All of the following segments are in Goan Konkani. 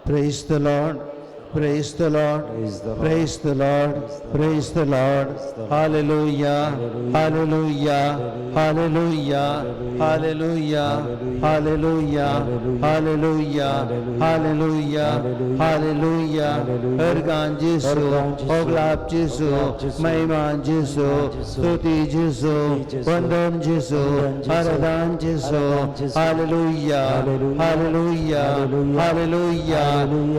Praise the Lord, praise the Lord, Praise the Lord. Praise the Lord, praise the Lord. Hallelujah, hallelujah, hallelujah, hallelujah, hallelujah, hallelujah, hallelujah, hallelujah. अर्गान जेसू, ओगलाप जेसू, महिमा जेसू, स्तुती जेसू, वंदन जेसू, आराधन जेसू. Hallelujah, hallelujah, hallelujah,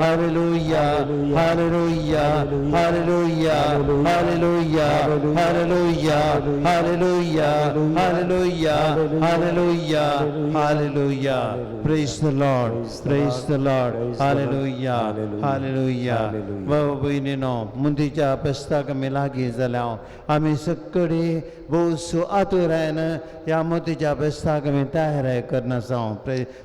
hallelujah, hallelujah, hallelujah, hallelujah, hallelujah, hallelujah, hallelujah, hallelujah, hallelujah. Praise the Lord, praise the Lord. Hallelujah, hallelujah. भाव भयणीनो, मुंदीच्या पेस्ताक आमी लागीं जाल्या. आमी सगळे भोवसो आतुरायन ह्या मोतीच्या पेस्ताक आमी तयार करना आसा.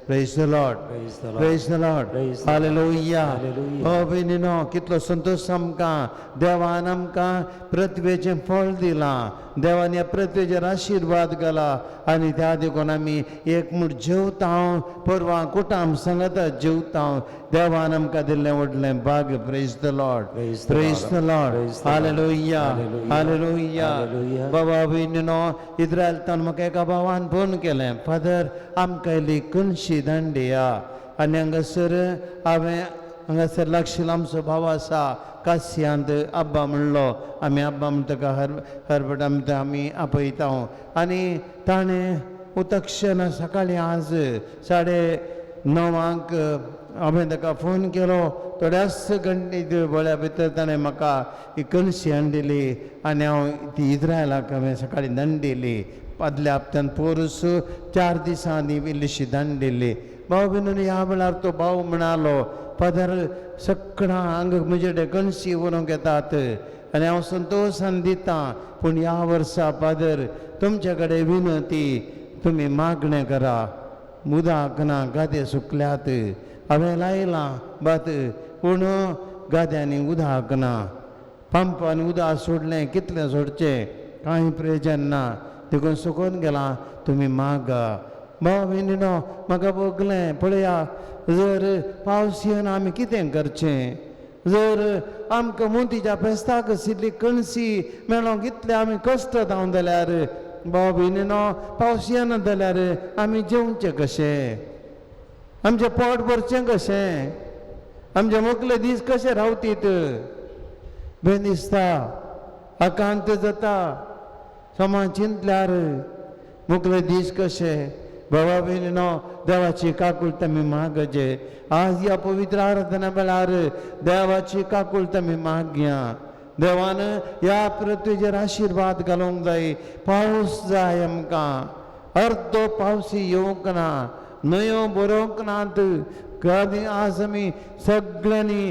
Praise the Lord. Praise the Lord. Praise the Lord. Praise the Lord. Hallelujah. Hallelujah. भाव भयणीनो, कितलो संतोश आमकां. देवान आमकां पृथ्वेचें फळ दिलां. देवान ह्या पृथ्वेचेर आशिर्वाद घाला आनी त्या देखून आमी एक म्हूण जेवता. परवां कुटाम सांगता जेवता. देवान आमकां दिल्लें व्हडलें भाग्य. Praise the Lord. Praise the praise the Lord. Lord. Praise the Lord. Hallelujah. Hallelujah. Hallelujah. Hallelujah. बाबा भयणीनो, इस्रायल तान म्हाका एका भावान फोन केलें, फादर, आमकां इल्ली कणशी दांडिया. आनी हांगासर हांवें हांगासर लागशिल्लो आमचो भाव आसा कास्यांत, आब्बा म्हणलो. आमी आब्बा म्हणटा ताका, हर हरबट आमी आमी आपयता. आनी ताणें उतक्षण सकाळीं आज 9:30 हांवें ताका फोन केलो. थोड्याच घंटे वेळा भितर ताणें म्हाका ही कणशी हाडली आनी हांव ती इस्रायलाक हांवें सकाळीं दांडिली. आदल्या हप्त्यान पोरूस 4 दिसां आदीं इल्लीशी दांडिली. भाव भयणीनो, ह्या वेळार तो भाव म्हणालो, फादर, सगळां हांगा म्हजे कडेन कणशी व्हरूंक येतात आनी हांव संतोशान दितां, पूण ह्या वर्सा फादर तुमचे कडेन विनंती, तुमी मागणें करा. उदक ना, गादे सुकल्यात. हांवें लायलां भात, पूण गाद्यांनी उदक ना. पंपान उदक सोडलें, कितलें सोडचें, कांय प्रयोजन ना, देखून सुकून गेलां. तुमी मागा. भाव भयणीनो, म्हाका भोगलें, पळया, जर पावस येना आमी कितें करचें? जर आमकां मोतीच्या फेस्ताक आशिल्ली कणसी मेळोंक इतले आमी कश्ट जावन जाल्यार, भाव भयणीनो, पावस येना जाल्यार आमी जेवचें कशें? आमचें पोट भरचें कशें? आमचे मुखले दीस कशे रावतीत? बेन दिसता, आकांत जाता समा चिंतल्यार, मुखले दीस कशे. बाबा भयणीनो, देवाची काकुळट आमी मागचे. आज ह्या पवित्र आराधना वेळार देवाची काकुळट आमी मागया. देवान ह्या पृथ्वीचेर आशिर्वाद घालूंक जाय. पावस जाय आमकां. अर्दो पावस येवंक ना, न्हंयो बरोवंक नात. आनी आज आमी सगळ्यांनी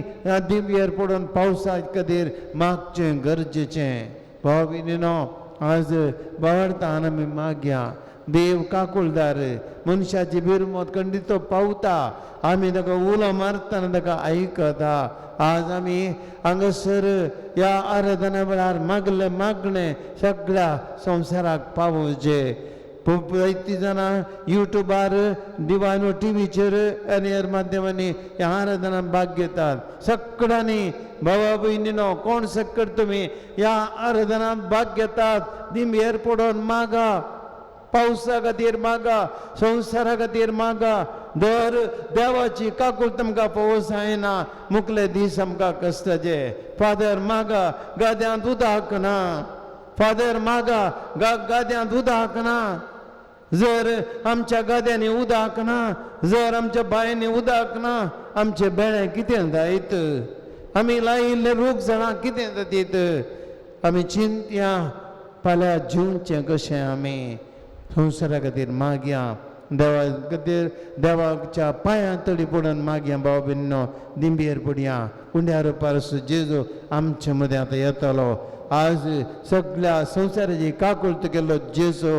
दिव्येर पडून पावसा खातीर मागचें गरजेचें. भाव भयणीनो, आज बावडतान आमी मागया. देव काकुळदार. मनशाची बिरमत खंडीत तो पावता. आमी ताका उलो मारतना ताका आयकता. आज आमी हांगासर ह्या आराधना वेळार मागले मागणें सगळ्या संवसाराक पावोवचें. जायतीं जाणां युट्यूबार, डिवायन टिवीचेर आनी हेर माध्यमांनी ह्या आराधनान भाग घेतात. सगळ्यांनी, भावा भयणीनो, कोण सकट तुमी ह्या आराधनात भाग घेतात, दिंबेर पडोन मागा. पावसा खातीर मागा, संवसारा खातीर मागा. दर देवाची काकूळ आमकां पावस जायना, मुखले दीस आमकां कश्टाचे. फादर, मागा, गाद्यांत उदक ना. फादर, मागा, गाद्यांत उदक ना. जर आमच्या गाद्यांनी उदक ना, जर आमच्या बांयांनी उदक ना, आमचे बेळे कितें जायत? आमी लायिल्ले रूख झाडां कितें जातीत? आमी चिंतया, फाल्यां जिवचें कशें आमी? संवसारा खातीर मागया, देवा खातीर देवाच्या पांयां तडी पडून मागया. भाव भयणीनो, दिंबेर पडया. उंड्या रुपार जेजू आमचे मदें आतां येतलो. आज सगळ्या संवसाराची काकुळट केल्लो जेजू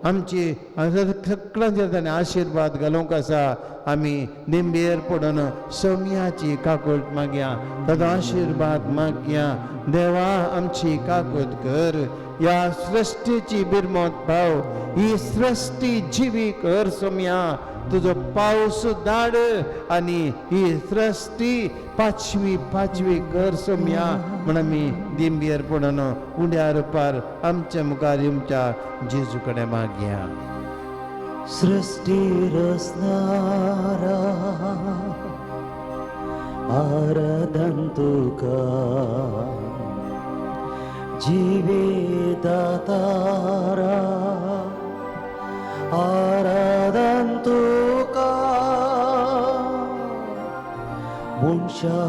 आमची सगळ्यांचेर ताणें आशिर्वाद घालूंक आसा. आमी दिंबेर पडून सोम्याची काकुळट मागया, ताचो आशिर्वाद मागया. देवा, आमची काकुळट कर. ह्या सृश्टीची बिरमत भाव, ही सृश्टी जिवी कर सोम्या। तुजो पावस धाड आनी ही सृश्टी पाचवी पाचवी कर सोम्या म्हण आमी दिंबेर पडून उण्या रुपार आमच्या मुखार येवच्या जेजू कडेन मागया। सृष्टी रचणारा आराधन तुका, जीवितदातारा आराधन तुका, मनशा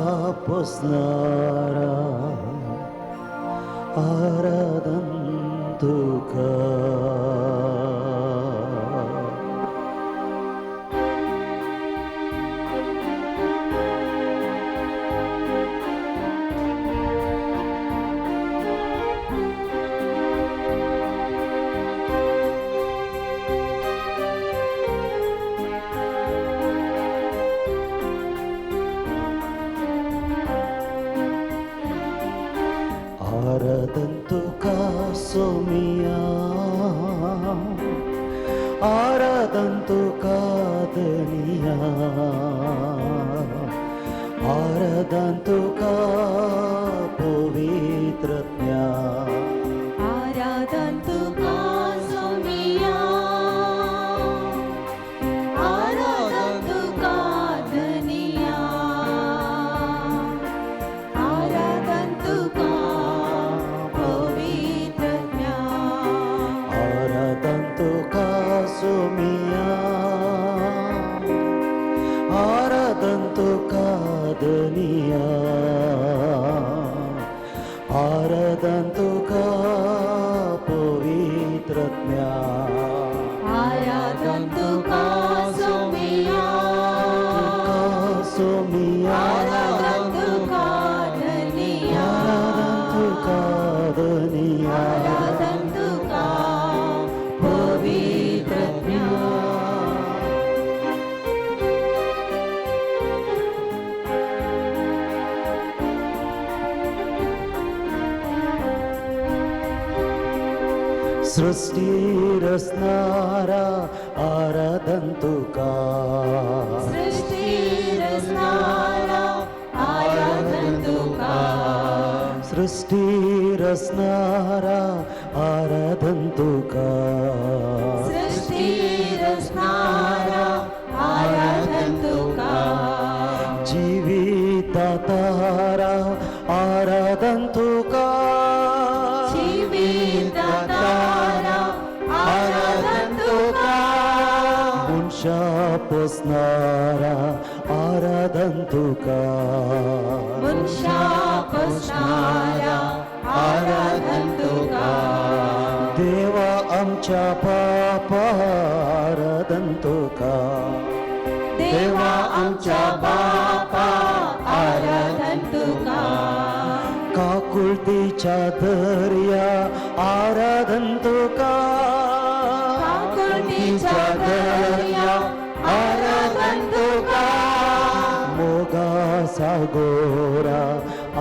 पोसणारा आराधन तुका। आराधन तुका सोमिया, आराधन तुका धनिया, आराधन तुका पवित्रज्ञा, आराधन तुका सोमिया, आराधन तुका धनिया, आराधन तुका पवित्रज्ञा, आराधन तुका सोमिया, आराधन तुका धनिया, आराधन तुका पवित्रज्ञा, आराधन तुका सोमिया, तुका सोमिया, आराधन तुका धनिया, आराधन तुका धनिया, आराधन तुका पवित्रज्ञा। सृष्टी रचणारा आराधन तुका, सृष्टी रचणारा आराधन तुका, सृष्टी रचणारा आराधन तुका, सृष्टी रचणारा आराधन तुका, जीवितदातारा आराधन तुका, जीवितदातारा आराधन तुका, मनशा पोसणारा आराधन तुका, मनशा पोसणारा आराधन तुका, देवा आमच्या बापा आराधन तुका, देवा आमच्या बापा आराधन तुका, काकुळतीच्या दर्या आराधन तुका, काकुळतीच्या दर्या आराधन तुका, मोगा सागोरा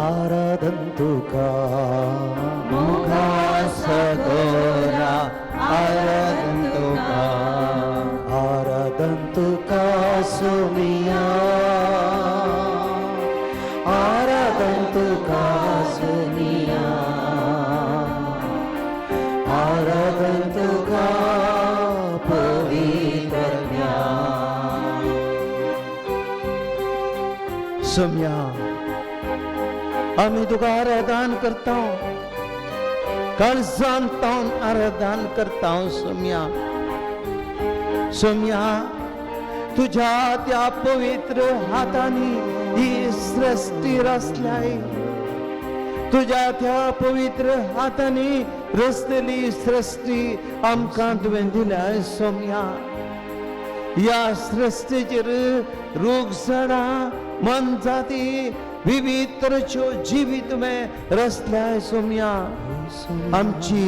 आराधन तुका, मोगा सागोरा आराधन तुका, आराधन तुका सोमिया, आराधन तुका सोमिया, आराधन तुका पवित्रज्ञा। सोम्या आमी तुका आराधन करता, काळजान तावन आराधन करता सोम्या। सोम्या तुझ्या त्या पवित्र हातांनी ही सृष्टी रचल्याय, तुझ्या त्या पवित्र हातांनी रचलेली सृष्टी आमकां तुवें दिल्या सोम्या। ह्या सृष्टीचेर रूख झाडां मनजाती विविध तरेच्यो जिवी तुवें रचल्याय सोम्या। आमची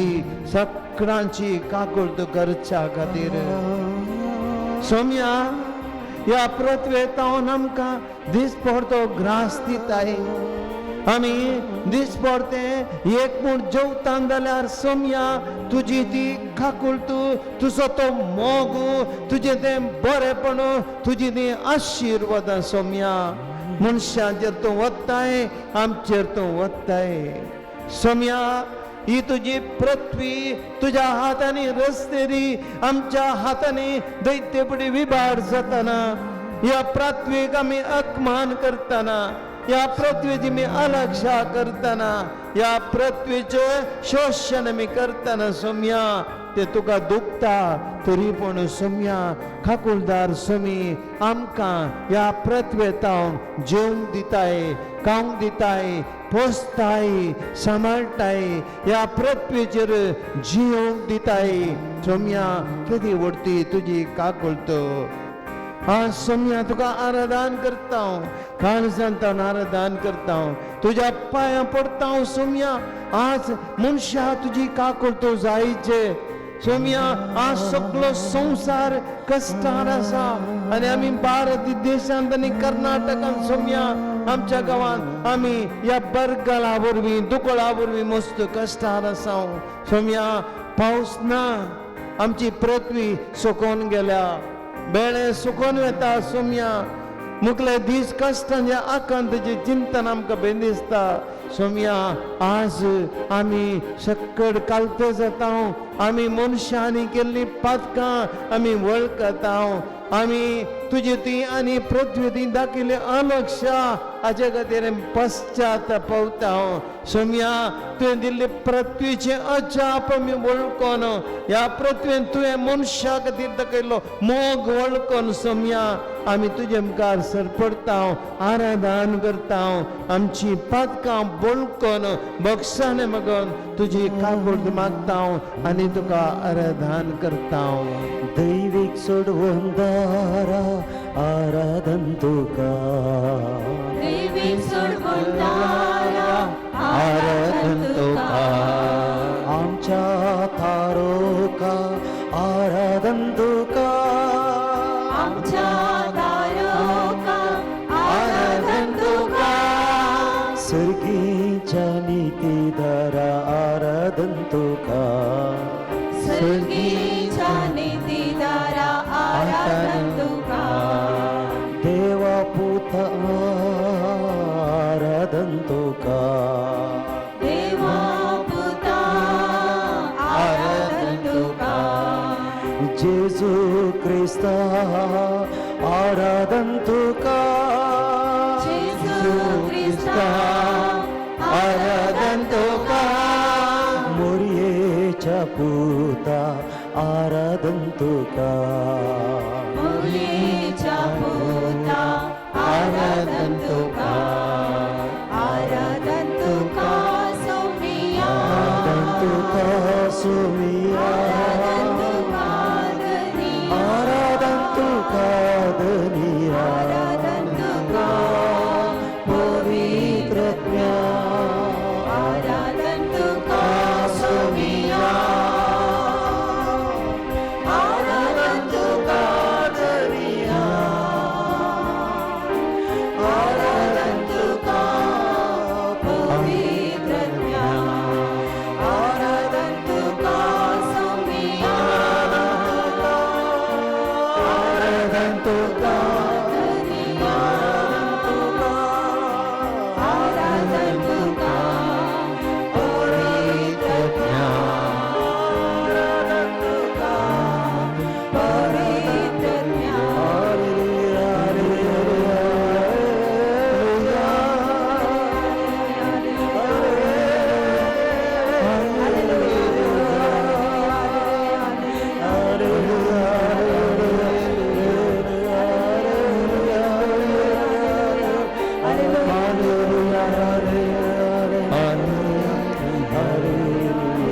सगळ्यांची काकुळट करच्या खातीर सोम्या ह्या पृथ्वे तावन आमकां दिसपडतो ग्रास दिताय। आमी दिसपडते एक म्हूण जेवतान जाल्यार सोमया तुजी ती काकुळट, तुजो तो मोग, तुजें तें बरेपण, तुजी ती आशिर्वादां सोमया मनशांचेर तूं वताय, आमचेर तूं वताय। सोमया ही तुजी पृथ्वी तुज्या हातांनी रचलेली, आमच्या हातांनी दैत्यपडी विभार जाताना ह्या पृथ्वीक आमी अपमान करतना, ह्या पृथ्वीची आमी अलक्षा करतना, ह्या पृथ्वीचें शोशण आमी करतना सोमया ते तुका दुखता। तरी पूण सोमया काकुळदार सोमी आमकां ह्या पृथ्वेतावन जेवंक दिताय, खावंक दिताय, पोसताय, सांबाळटाय, ह्या पृथ्वीचेर जियोंक दिताय। सोमया केदी व्हडती तुजी काकुळट। आज सोमया तुका आराधन करता हांव, काळजांत आराधन करता हांव, तुज्या पांयां पडटा हांव सोमया। आज मनशा तुजी काकुळट जायचे सोमया। आज सगलो संवसार कश्टार आसा आनी आमी भारत देशांत आनी कर्नाटकांत सोमया आमच्या गांवांत आमी ह्या बरगाला वरवीं दुकळा वरवीं मस्त कश्टार आसा सोमया। पावस ना, आमची पृथ्वी सुकोन गेल्या, बेळे सुकोन वता सोमया। मुखले दीस कश्टांचे आकांताचें चिंतन आमकां बेन दिसता सोमया। आज आमी सक्कड कालते जाता, आमी मनशांनी केल्ली पातकां आमी वळखता, आमी तुजी ती आनी पृथ्वी ती दाखयल्ली अलक्षा हाचे खातीर पश्चाताप पावता सोमया। तुवें दिल्ले पृथ्वीचें अजाप आमी वळखून ह्या पृथ्वेन तुवें मनशा खातीर दाखयल्लो मोग वळखून सोमया आमी तुजे मुखार सरपडटा, आराधन करता, आमची पातकां वळखून बक्षाने मगन तुजी काकुळट मागता आनी तुका आराधन करता। दैवीक सोडवणदारा आराधन तुका, दैवीक सोडवणदारा आराधन तुका, आमच्या तारोका आराधन तुका, आमच्या तारोका आराधन तुका, सर्गीच्या नीतिदारा आराधन तुका, सर्गीच्या नीतिदारा आराधन तुका, देवा पुता आराधन तुका, देवा पुता आराधन तुका, जेजू क्रिस्ता आराधन तुका, जेजू क्रिस्ता आराधन तुका, मोरयेच्या पुता आराधन तुका, मोरयेच्या पुता आराधन तुका, आराधन तुका सोमिया, आराधन तुका सोमिया, आराधन तुका धनिया, आराधन तुका धनिया, आराधन तुका पवित्रत्म्या, आराधन तुका सोमिया, आराधन तुका धनिया, आराधन तुका पवित्रत्म्या, आराधन तुका सोमिया, आराधन तुका धनिया, आराधन तुका पवित्रत्म्या, आराधन तुका पवित्रत्म्या।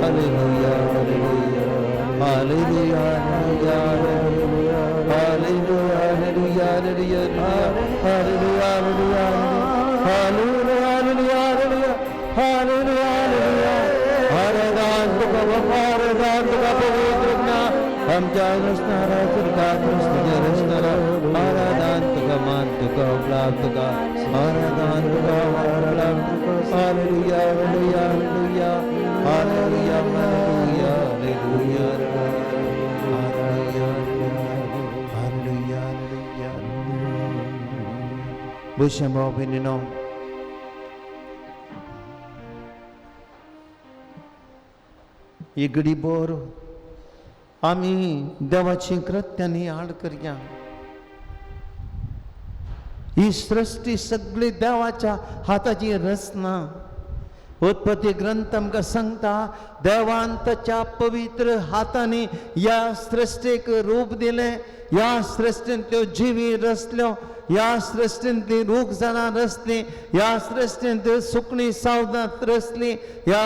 Hallelujah, hallelujah, hallelujah, hallelujah, hallelujah, hallelujah, hallelujah, hallelujah, hallelujah. आराधन तुका बापा, आराधन तुका पवित्रज्ञा, आमच्या रचणारा स्वर्गात रचणारा रचणारा, आराधन तुका मान तुका उपलाभ तुका, आराधन तुका उपलाभ तुका भुशें भाव भयणीनो, ही घडीभर आमी देवाची कृत्यांनी हाड करया. ही सृश्टी सगळी देवाच्या हाताची रचना. उत्पत्ती ग्रंथ आमकां सांगता, देवान ताच्या पवित्र हातांनी ह्या सृश्टीक रूप दिलें. ह्या सृश्टीन त्यो जिवी रचल्यो, ह्या सृश्टीन ती रूख झाडां रचलीं, ह्या सृश्टींत सुकणीं सावदां रचलीं, ह्या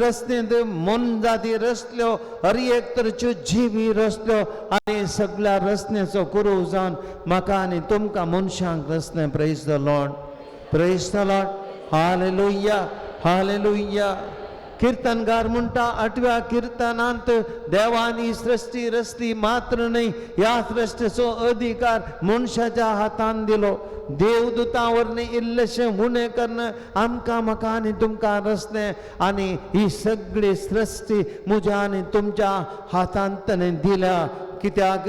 रचनेंत मोनजाती रचल्यो, हर एक तरेच्यो जिवी रचल्यो आनी सगळ्या रचनेचो कुरू जावन म्हाका आनी तुमकां मनशांक रचलें. Praise the Lord, praise the Lord, hallelujah, hallelujah. किर्तनकार म्हणटा आठव्या किर्तनांत, देवान ही सृश्टी रचली मात्र न्हय, ह्या सृश्टीचो अधिकार मनशाच्या हातान दिलो. देवदूतां वरवीं इल्लेशें उणें करून आमकां म्हाका आनी तुमकां रचलें आनी ही सगळी सृश्टी म्हज्या आनी तुमच्या हातांत ताणें दिल्या. कित्याक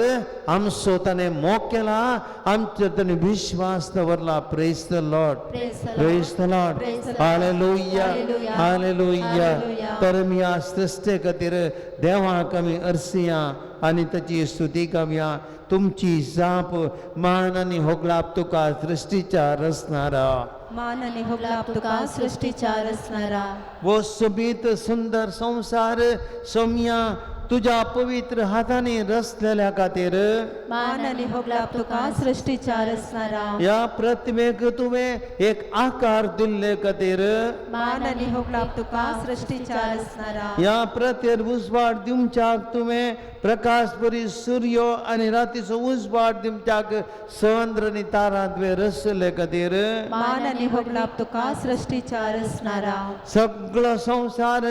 आमचो ताणें मोग केला, आमचेर ताणें विश्वास दवरला. Praise the Lord, praise the Lord, hallelujah, hallelujah. तर आमी ह्या सृश्टे खातीर देवाक आमी अर्सिया आनी ताची स्तुती गावया. तुमची जाप मान आनी होगळाप तुका सृश्टीच्या रचणारा, मान आनी होगळाप तुका सृश्टीच्या रचणारा. वो सोबीत सुंदर संवसार सोम्या तुज्या पवित्र हातांनी रचलेल्या खातीर मान आनी होगळाप तुका सृश्टीच्या रचणारा. ह्या प्रतिमेक तुवें एक आकार दिल्ले खातीर मान आनी होगळाप तुका सृश्टीच्या रचणारा. ह्या प्रतेर उजवाड दिवच्याक तुवें प्रकाश परी सूर्य आनी रातीचो उजवाड दिवच्याक चंद्र आनी तारां तुवें रचले खातीर मान आनी होगळाप तुका सृश्टीच्या रचणारा. सगळो संवसार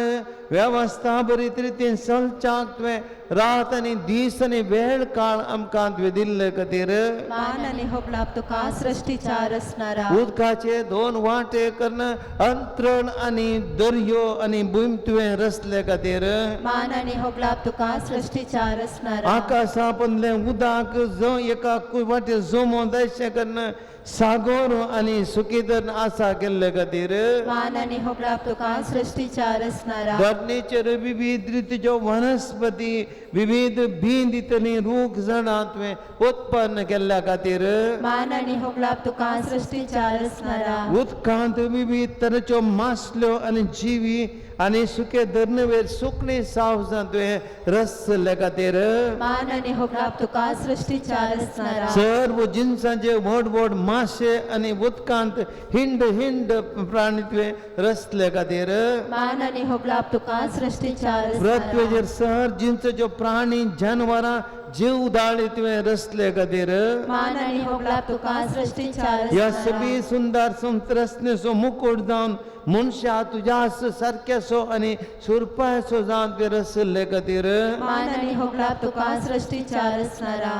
वेवस्था बरी रितीन चलच्याक तुवें रात आनी दीस आनी वेळ काळ आमकां तुवें दिल्ले खातीर मान आनी होगळाप तुका सृश्टीच्या रचणारा. उदकाचे दोन वांटे करून अंत्रण आनी दर्यो आनी भूंय तुवें रचले खातीर मान आनी होगळाप तुका सृश्टीच्या रचणारा. आकाशा पंदलें उदक जंय एका वाटे जमो जायशें करून सागोर आनी सुखीधर आसा केल्ले खातीर मान आनी होगळाप तुका सृश्टीच्या रचणारा. धरणीचेर विविध रितीच्यो वनस्पती विविध बीं दितली रूख झाडां तुवें उत्पन्न केल्ल्या खातीर मान आनी होगळाप तुका सृश्टीच्या रचणारा. उदकांत विविध तरेच्यो मासल्यो आनी जिवी आनी सुके धरणवेर सुकणी सावजां तुवें रचले खातीर मान आनी होगळाप तुका सृश्टीच्या रचणारा. सर्व जिनसांचे व्हड व्हड माशे आनी उदकांत हिंड हिंड प्राणी तुवें रचले खातीर मान आनी होगळाप तुका सृश्टीच्या रचणारा. पृथ्वेचेर सर जिनसाच्यो प्राणी जानवरां जीव दाळी तुवें रचले खातीर मान आनी होगळाप तुका सृश्टीच्या ह्या रचणारा. सगळी सुंदर रचनेचो मुकूट जावन मनशा तुज्या सारक्यासो आनी सुरपायसो जावन तुवें रचल्ले खातीर मान आनी होगळाप तुका सृश्टीच्या रचणारा.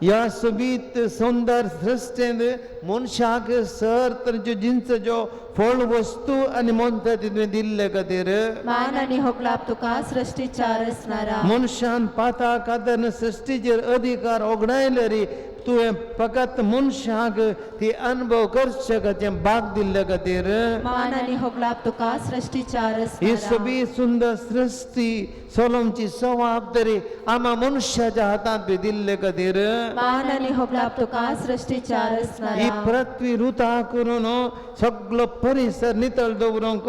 ह्या सोबीत सुंदर सृश्टेंत मनशाक सर तरेच्यो जिनसाच्यो फळ वस्तू आनी मोनजाती तुवें दिल्ले खातीर मान आनी होगळाप तुका सृश्टीच्या रचणारा. मनशान पाता खातीर सृश्टीचेर अधिकार ओगडायले री तुवें फकत मनशाक ती अनुभव करचे खातीर भाग दिल्ले खातीर मान आनी होगळाप तुका सृश्टीच्या ही रचणारा. सगळी सुंदर सृश्टी सोलोमची जबाबदारी आमा मनशाच्या हातांत तुवें दिल्ले खातीर मान आनी होगळाप तुका सृश्टीच्या ही रचणारा. पृथ्वी रुता करून सगळो परिसर नितळ दवरूंक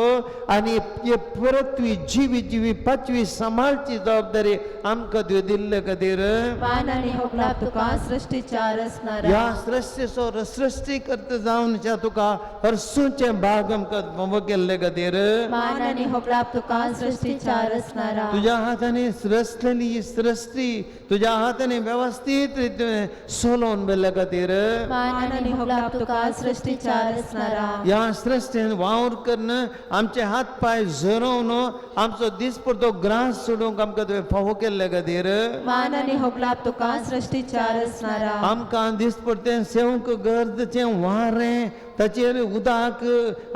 आनी ही पृथ्वी जिवी जिवी पाचवी सांबाळची जबाबदारी आमकां तुवें दिल्ले खातीर मान आनी होगळाप तुका सृश्टीच्या रचणारा. ह्या सृश्टीचो सृश्टी करता जावन तुका हरसूचें भाग आमकां फावो केल्ले खातीर मान आनी होगळाप तुका सृश्टीच्या रचणारा. तुज्या हातांनी रचलेली ही सृश्टी तुज्या हातांनी वेवस्थीत रितीन सोलोवन बेल्ले खातीर मान आनी होगळाप तुका सृश्टीच्या रचणारा. ह्या सृश्टीन वावर करून आमचे हात पांय झरोवन आमचो दिसपडतो ग्रास सोडूंक आमकां तुवें फावो केल्ले खातीर मान आनी होगळाप तुका सृश्टीच्या रचणारा. आमकां दिसपडतें सेवंक गरजेचें वारें ताचेर उदक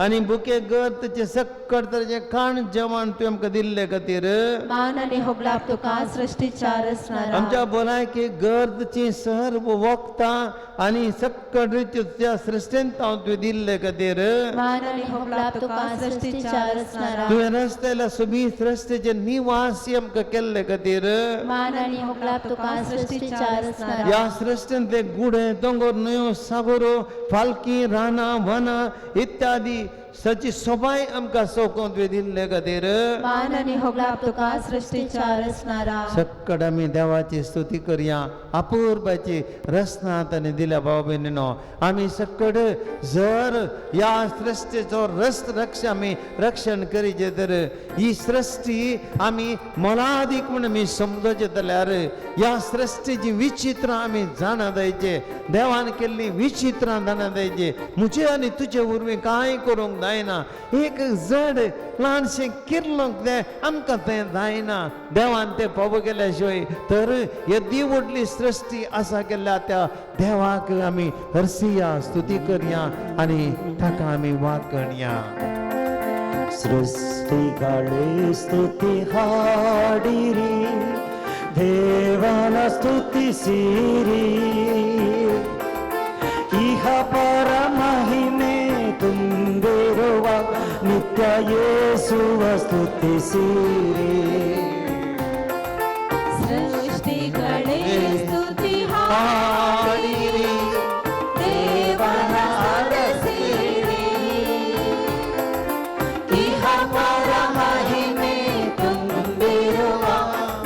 आनी बुके गर ताचें सक्कड तरेचें खाण जेवण तुवें आमकां दिल्ले खातीर मान आनी होगलाप तुका सृश्टीच्या रचणारा आमच्या भलायके गरजेची सर्व वखदां आनी सक्कड रिती त्या सृश्टींत हांव तुवें दिल्ले खातीर मान आनी होगलाप तुका सृश्टीच्या रचणारा तुवें रस्त्याला सोबीत रस्त्याचे निवासी आमकां केल्ले खातीर मान आनी होगलाप तुका सृश्टीच्या रचणारा ह्या सृश्टींतले गुडे दोंगर न्हंयो सागरो फालकी रानां वनां इत्यादी सची सोबाय आमकां सोकोवन तुवें दिल्ले खातीर मान आनी होगलाप तुका सृश्टीच्या रचणारा सक्कड आमी देवाची स्तुती करया अपूर्वाची रचना ताणें दिल्या भाव भयणीनो आमी सक्कड जर ह्या सृश्टीचो रस रक्ष आमी रक्षण करीचे तर ही सृश्टी आमी मोलादीक म्हूण आमी समजचे जाल्यार ह्या सृश्टीची विचित्रां आमी जाणा जायचे देवान केल्ली विचित्रां जाणा जायचे म्हजे आनी तुजे वरवीं कांय करूंक जायना एक जड ल्हानशें किर्लोंक तें आमकां तें जायना देवान तें पावो केल्या शिवाय तर येदी व्हडली सृश्टी आसा केल्ल्या त्या देवाक आमी हरसिया स्तुती करया आनी ताका आमी वागणया. ಸೃಷ್ಟಿಗಳೇ ಸ್ತುತಿ ಹಾಡಿರಿ ದೇವನ ಸ್ತುತಿಸಿರಿ ಇಹ ಪರ ಮಹಿಮೆ ತುಂಬಿರುವ ನಿತ್ಯ ಯೇಸುವ ಸ್ತುತಿಸಿರಿ. ಸೃಷ್ಟಿಗಳೇ ಸ್ತುತಿ ಹಾಡಿರಿ ದೇವನ ಹರಸಿರಿ ಇಹ ಪರ ಮಹಿಮೆ ತುಂಬಿರುವ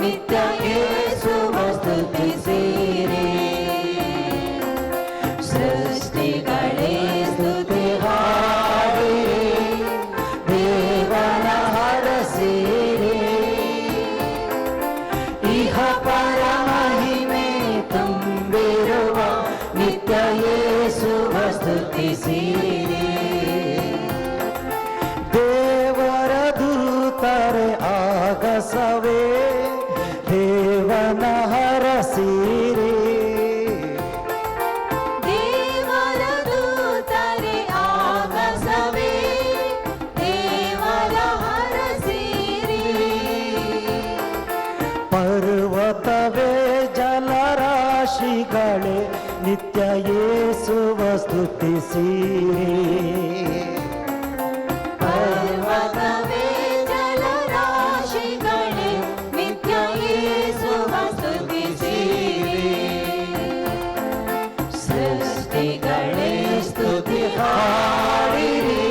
ನಿತ್ಯ ಯೇಸುವ ಸ್ತುತಿಸಿರಿ. ಸೃಷ್ಟಿಗಳೇ ಸ್ತುತಿ ಹಾಡಿರಿ ದೇವನ ಹರಸಿರಿ ಇಹ ಪರ ಮಹಿಮೆ ತುಂಬಿರುವ ನಿತ್ಯ ಯೇಸುವ ಸ್ತುತಿಸಿರಿ. ದೇವರ ದೂತರೆ ಆಗಸವೇ ದೇವನ ಹರಸಿರಿ. ದೇವರ ದೂತರೆ ಆಗಸವೇ ದೇವರ ಹರಸಿರಿ. ಪರ್ವತವೇ ಜಲರಾಶಿಗಳೇ ನಿತ್ಯ ಯೇಸುವ ಸ್ತುತಿಸಿರಿ. ಪರ್ವತವೇ ಜಲರಾಶಿಗಳೇ ನಿತ್ಯ ಯೇಸುವ ಸ್ತುತಿಸಿರಿ. ಸೃಷ್ಟಿಗಳೇ ಸ್ತುತಿ ಹಾಡಿರಿ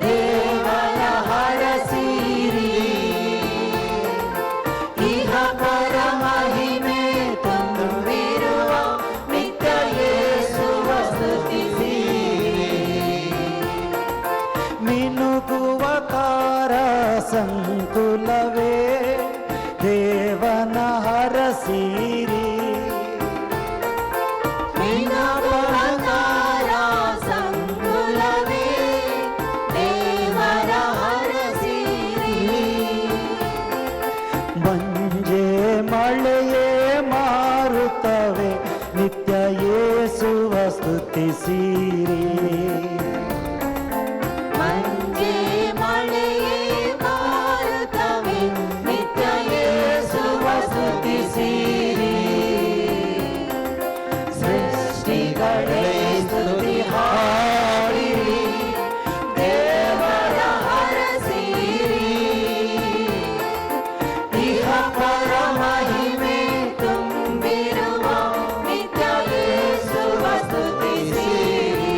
ದೇವರ ಹರಸಿರಿ ಇಹ ಪರ ಮಹಿಮೆ ತುಂಬಿರುವ ನಿತ್ಯ ಯೇಸುವ ಸ್ತುತಿಸಿರಿ. ಮಿನುಗುವ ತಾರ ಸಂಕುಲವೇ ದೇವನ ಹರಸಿರಿ. ಮಿನುಗುವ ತಾರಾ ಸಂಕುಲವೇ ದೇವರ ಹರಸಿರಿ. ಮಂಜೆ ಮಳೆಯೇ ಮಾರುತ್ತವೆ ನಿತ್ಯ ಯೇಸುವ ಸ್ತುತಿಸಿರಿ. ಮಂಜೆ ಮಳೆಯೇ ಮಾರುತ್ತವೆ ನಿತ್ಯ ಯೇಸುವ ಸ್ತುತಿಸಿರಿ. ಸೃಷ್ಟಿಗಳೇ ಸ್ತುತಿ ಹಾಡಿರಿ ದೇವರ ಹರಸಿರಿ ಇಹ ಪರ ಮಹಿಮೆ ತುಂಬಿರುವ ನಿತ್ಯ ಯೇಸುವ ಸ್ತುತಿಸಿರಿ.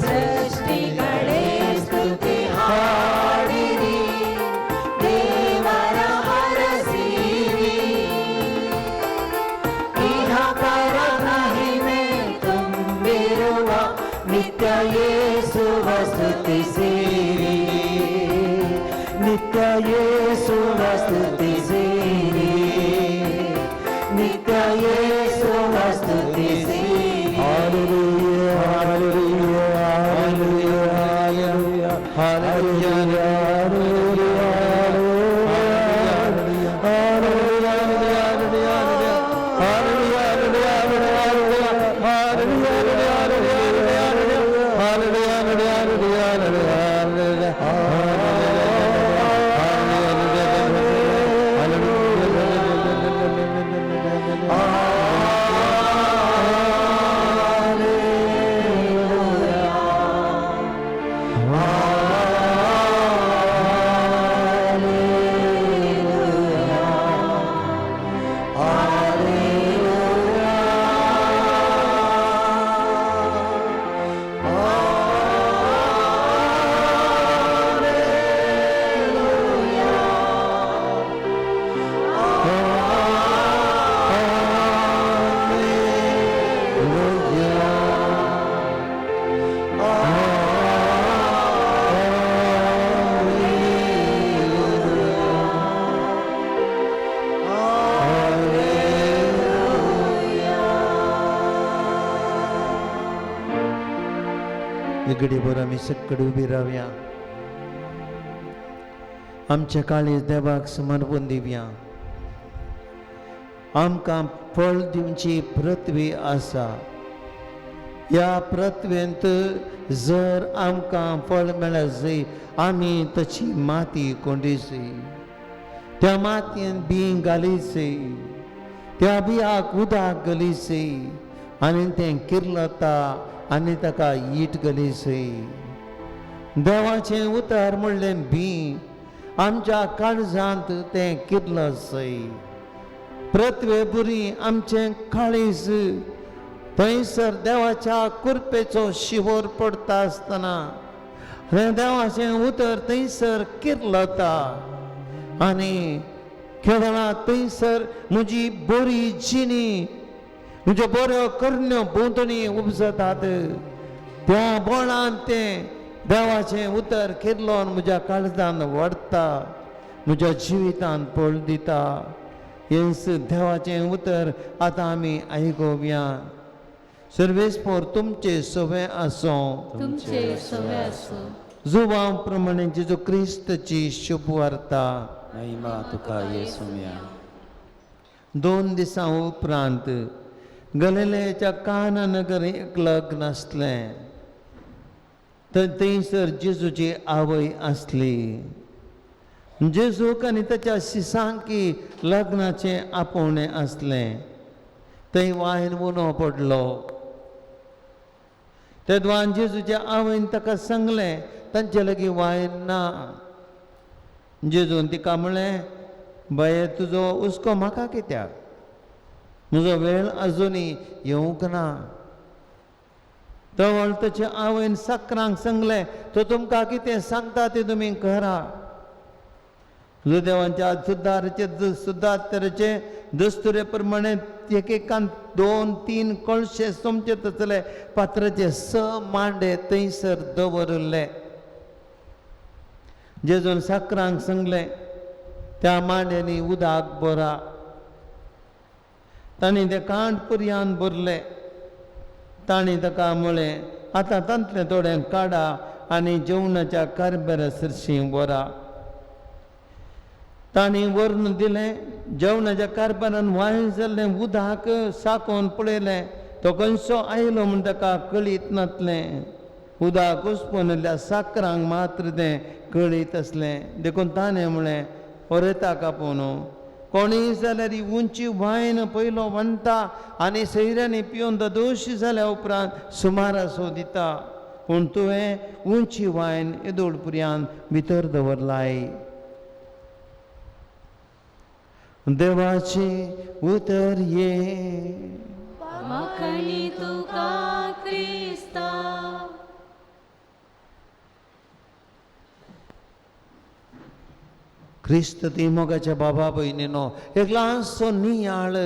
ಸೃಷ್ಟಿಗಳೇ ಸ್ತುತಿ ಹಾಡಿರಿ ದೇವರ ಹರಸಿರಿ ಇಹ ಪರ ಮಹಿಮೆ ತುಂಬಿರುವ ನಿತ್ಯ ಯೇಸುವ ಸ್ತುತಿಸಿರಿ. ನಿತ್ಯ ಯೇಸುವ ಸ್ತುತಿಸಿರಿ. ನಿತ್ಯ ಯೇಸುವ ಸ್ತುತಿಸಿರಿ. Hallelujah, hallelujah, hallelujah, hallelujah, hallelujah, hallelujah, hallelujah, hallelujah, hallelujah, hallelujah, hallelujah. इगडी बरो आमी सकड उबी रावया. आमच्या काळीज देवाक समर्पण दिवया. आमकां फळ दिवची पृथ्वी आसा. ह्या पृथ्वेंत जर आमकां फळ मेळत जाय आमी तशी माती कोंडीची, त्या मातयेन बी घालीची, त्या बियाक उदक घालीची आनी तें किर्लता आनी ताका ईट घालीची. देवाचें उतर म्हणलें बी आमच्या काळजांत तें किर्लसय. पृथ्वे बुरी आमचें काळीज थंयसर देवाच्या कुरपेचो शिवोर पडटा आसतना हें देवाचें उतर थंयसर किर्लता आनी केदळा थंयसर म्हजी बरी जिणी म्हज्यो बऱ्यो करण्यो भोंवतणी उपजतात. त्या बोळान तें देवाचें उतर किर्लोन म्हज्या काळजान वाडटा, म्हज्या जिवितान पळ दिता. हेंच देवाचें उतर आतां आमी आयकुया. सर्वेस्पोर तुमचे सवे आसूं. तुमचे सवे आसूं. जुवां प्रमाणे जेजू क्रिस्तची शुभवार्ता. महिमा तुका येसुम्या. 2 दिसां उपरांत गलिलेच्या काना नगर एक लग्न आसलें. तर थंयसर जेजूची आवय आसली. जेजूक आनी ताच्या शिसांकी लग्नाचें आपोवणें आसलें. थंय वायन उणो पडलो. तेदवान जेजूच्या आवयन ताका सांगलें तांचे लागीं वायन ना. जेजून तिका म्हणलें, बाये तुजो हुस्को म्हाका कित्याक, म्हजो वेळ अजुनूय येवंक ना. तवळ ताचे आवयन सक्रांक सांगलें, तो तुमकां कितें सांगता तें तुमी करा. जुदेवांच्या सुदाराचे सुदारचे दस्तुरे प्रमाणे एकेकान 2-3 कळशे सोमचे तसले पात्राचे 6 मांडे थंयसर दवरिल्ले. जेजून साकरांक सांगलें त्या मांड्यांनी उदक भरा. तांणी तें कांड पुरयान भरलें. तांणी ताका म्हळें, आतां तांतलें थोडें काडा आनी जेवणाच्या कारभारा सरशीं व्हरा. तांणी व्हरून दिलें. जेवणाच्या कारभारान वायन जाल्लें उदक साकोवन पळयलें. तो खंयचो आयलो म्हूण ताका कळीत नासलें. उदक उसपून साकरांक मात्र तें कळीत आसलें. देखून ताणें म्हळें, वरेता कापून कोणीय जाल्यार ही उंची वायन पयलो वणटा आनी सैऱ्यांनी पिवन तो दोशी जाल्या उपरांत सुमारासो दिता, पूण तुवें उंची वायन येदोळ पुरयान भितर दवरलाय. देवाचें उतर ये. माखणी तुका क्रिस्ता. क्रिस्त ती मोगाच्या बाबा भयणीनो, एक ल्हानसो नियाळ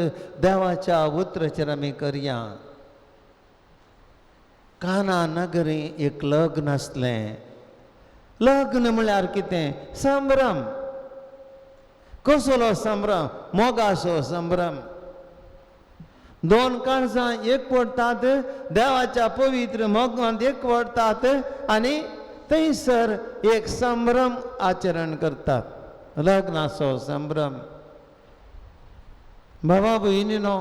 देवाच्या उतराचेर आमी करया. काना नगरी एक लग्न आसलें. लग्न म्हळ्यार कितें? संभ्रम. कसलो संभ्रम? मोगाचो संभ्रम. 2 काळजां एकवटतात, देवाच्या पवित्र मोगांत एकवटतात आनी थंयसर एक संभ्रम आचरण करतात, लग्नाचो संभ्रम. बाबा भयणीनो,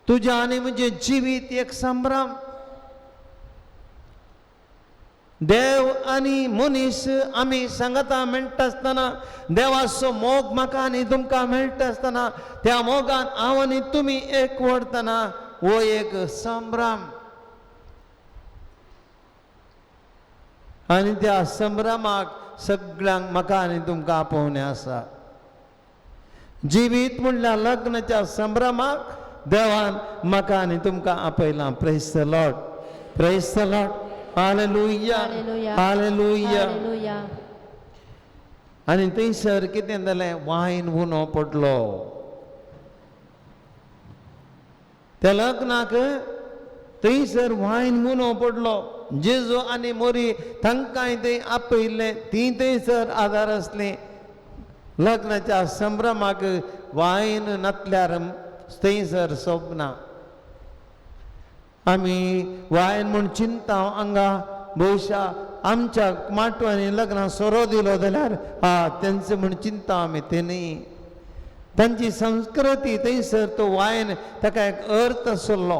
तुजें आनी म्हजें जिवीत एक संभ्रम. देव आनी मनीस आमी सांगता मेळटा आसतना, देवाचो मोग म्हाका आनी तुमकां मेळटा आसतना, त्या मोगान हांव आनी तुमी एकवटतना हो एक संभ्रम. आनी त्या संभ्रमाक सगळ्यांक म्हाका आनी तुमकां आपोवणें आसा. जिवीत म्हणल्यार लग्नाच्या संभ्रमाक देवान म्हाका आनी तुमकां आपयलां. Praise the Lord, praise the Lord. Hallelujah, hallelujah. आनी थंयसर कितें जालें? वायन उणो पडलो. त्या लग्नाक थंयसर वायन उणो पडलो. जेजू आनी मोरी तांकांय थंय आपयल्लें, तीं थंयसर आदार आसलीं. लग्नाच्या संभ्रमाक वायन नातल्यार थंयसर सोबना. आमी वायन म्हूण चिंता हांगा भोवशा आमच्या माटवांनी लग्नां सोरो दिलो जाल्यार हा तेंचे म्हूण चिंता आमी ते न्ही. तांची संस्कृती थंयसर तो वायन ताका एक अर्थ आसलो.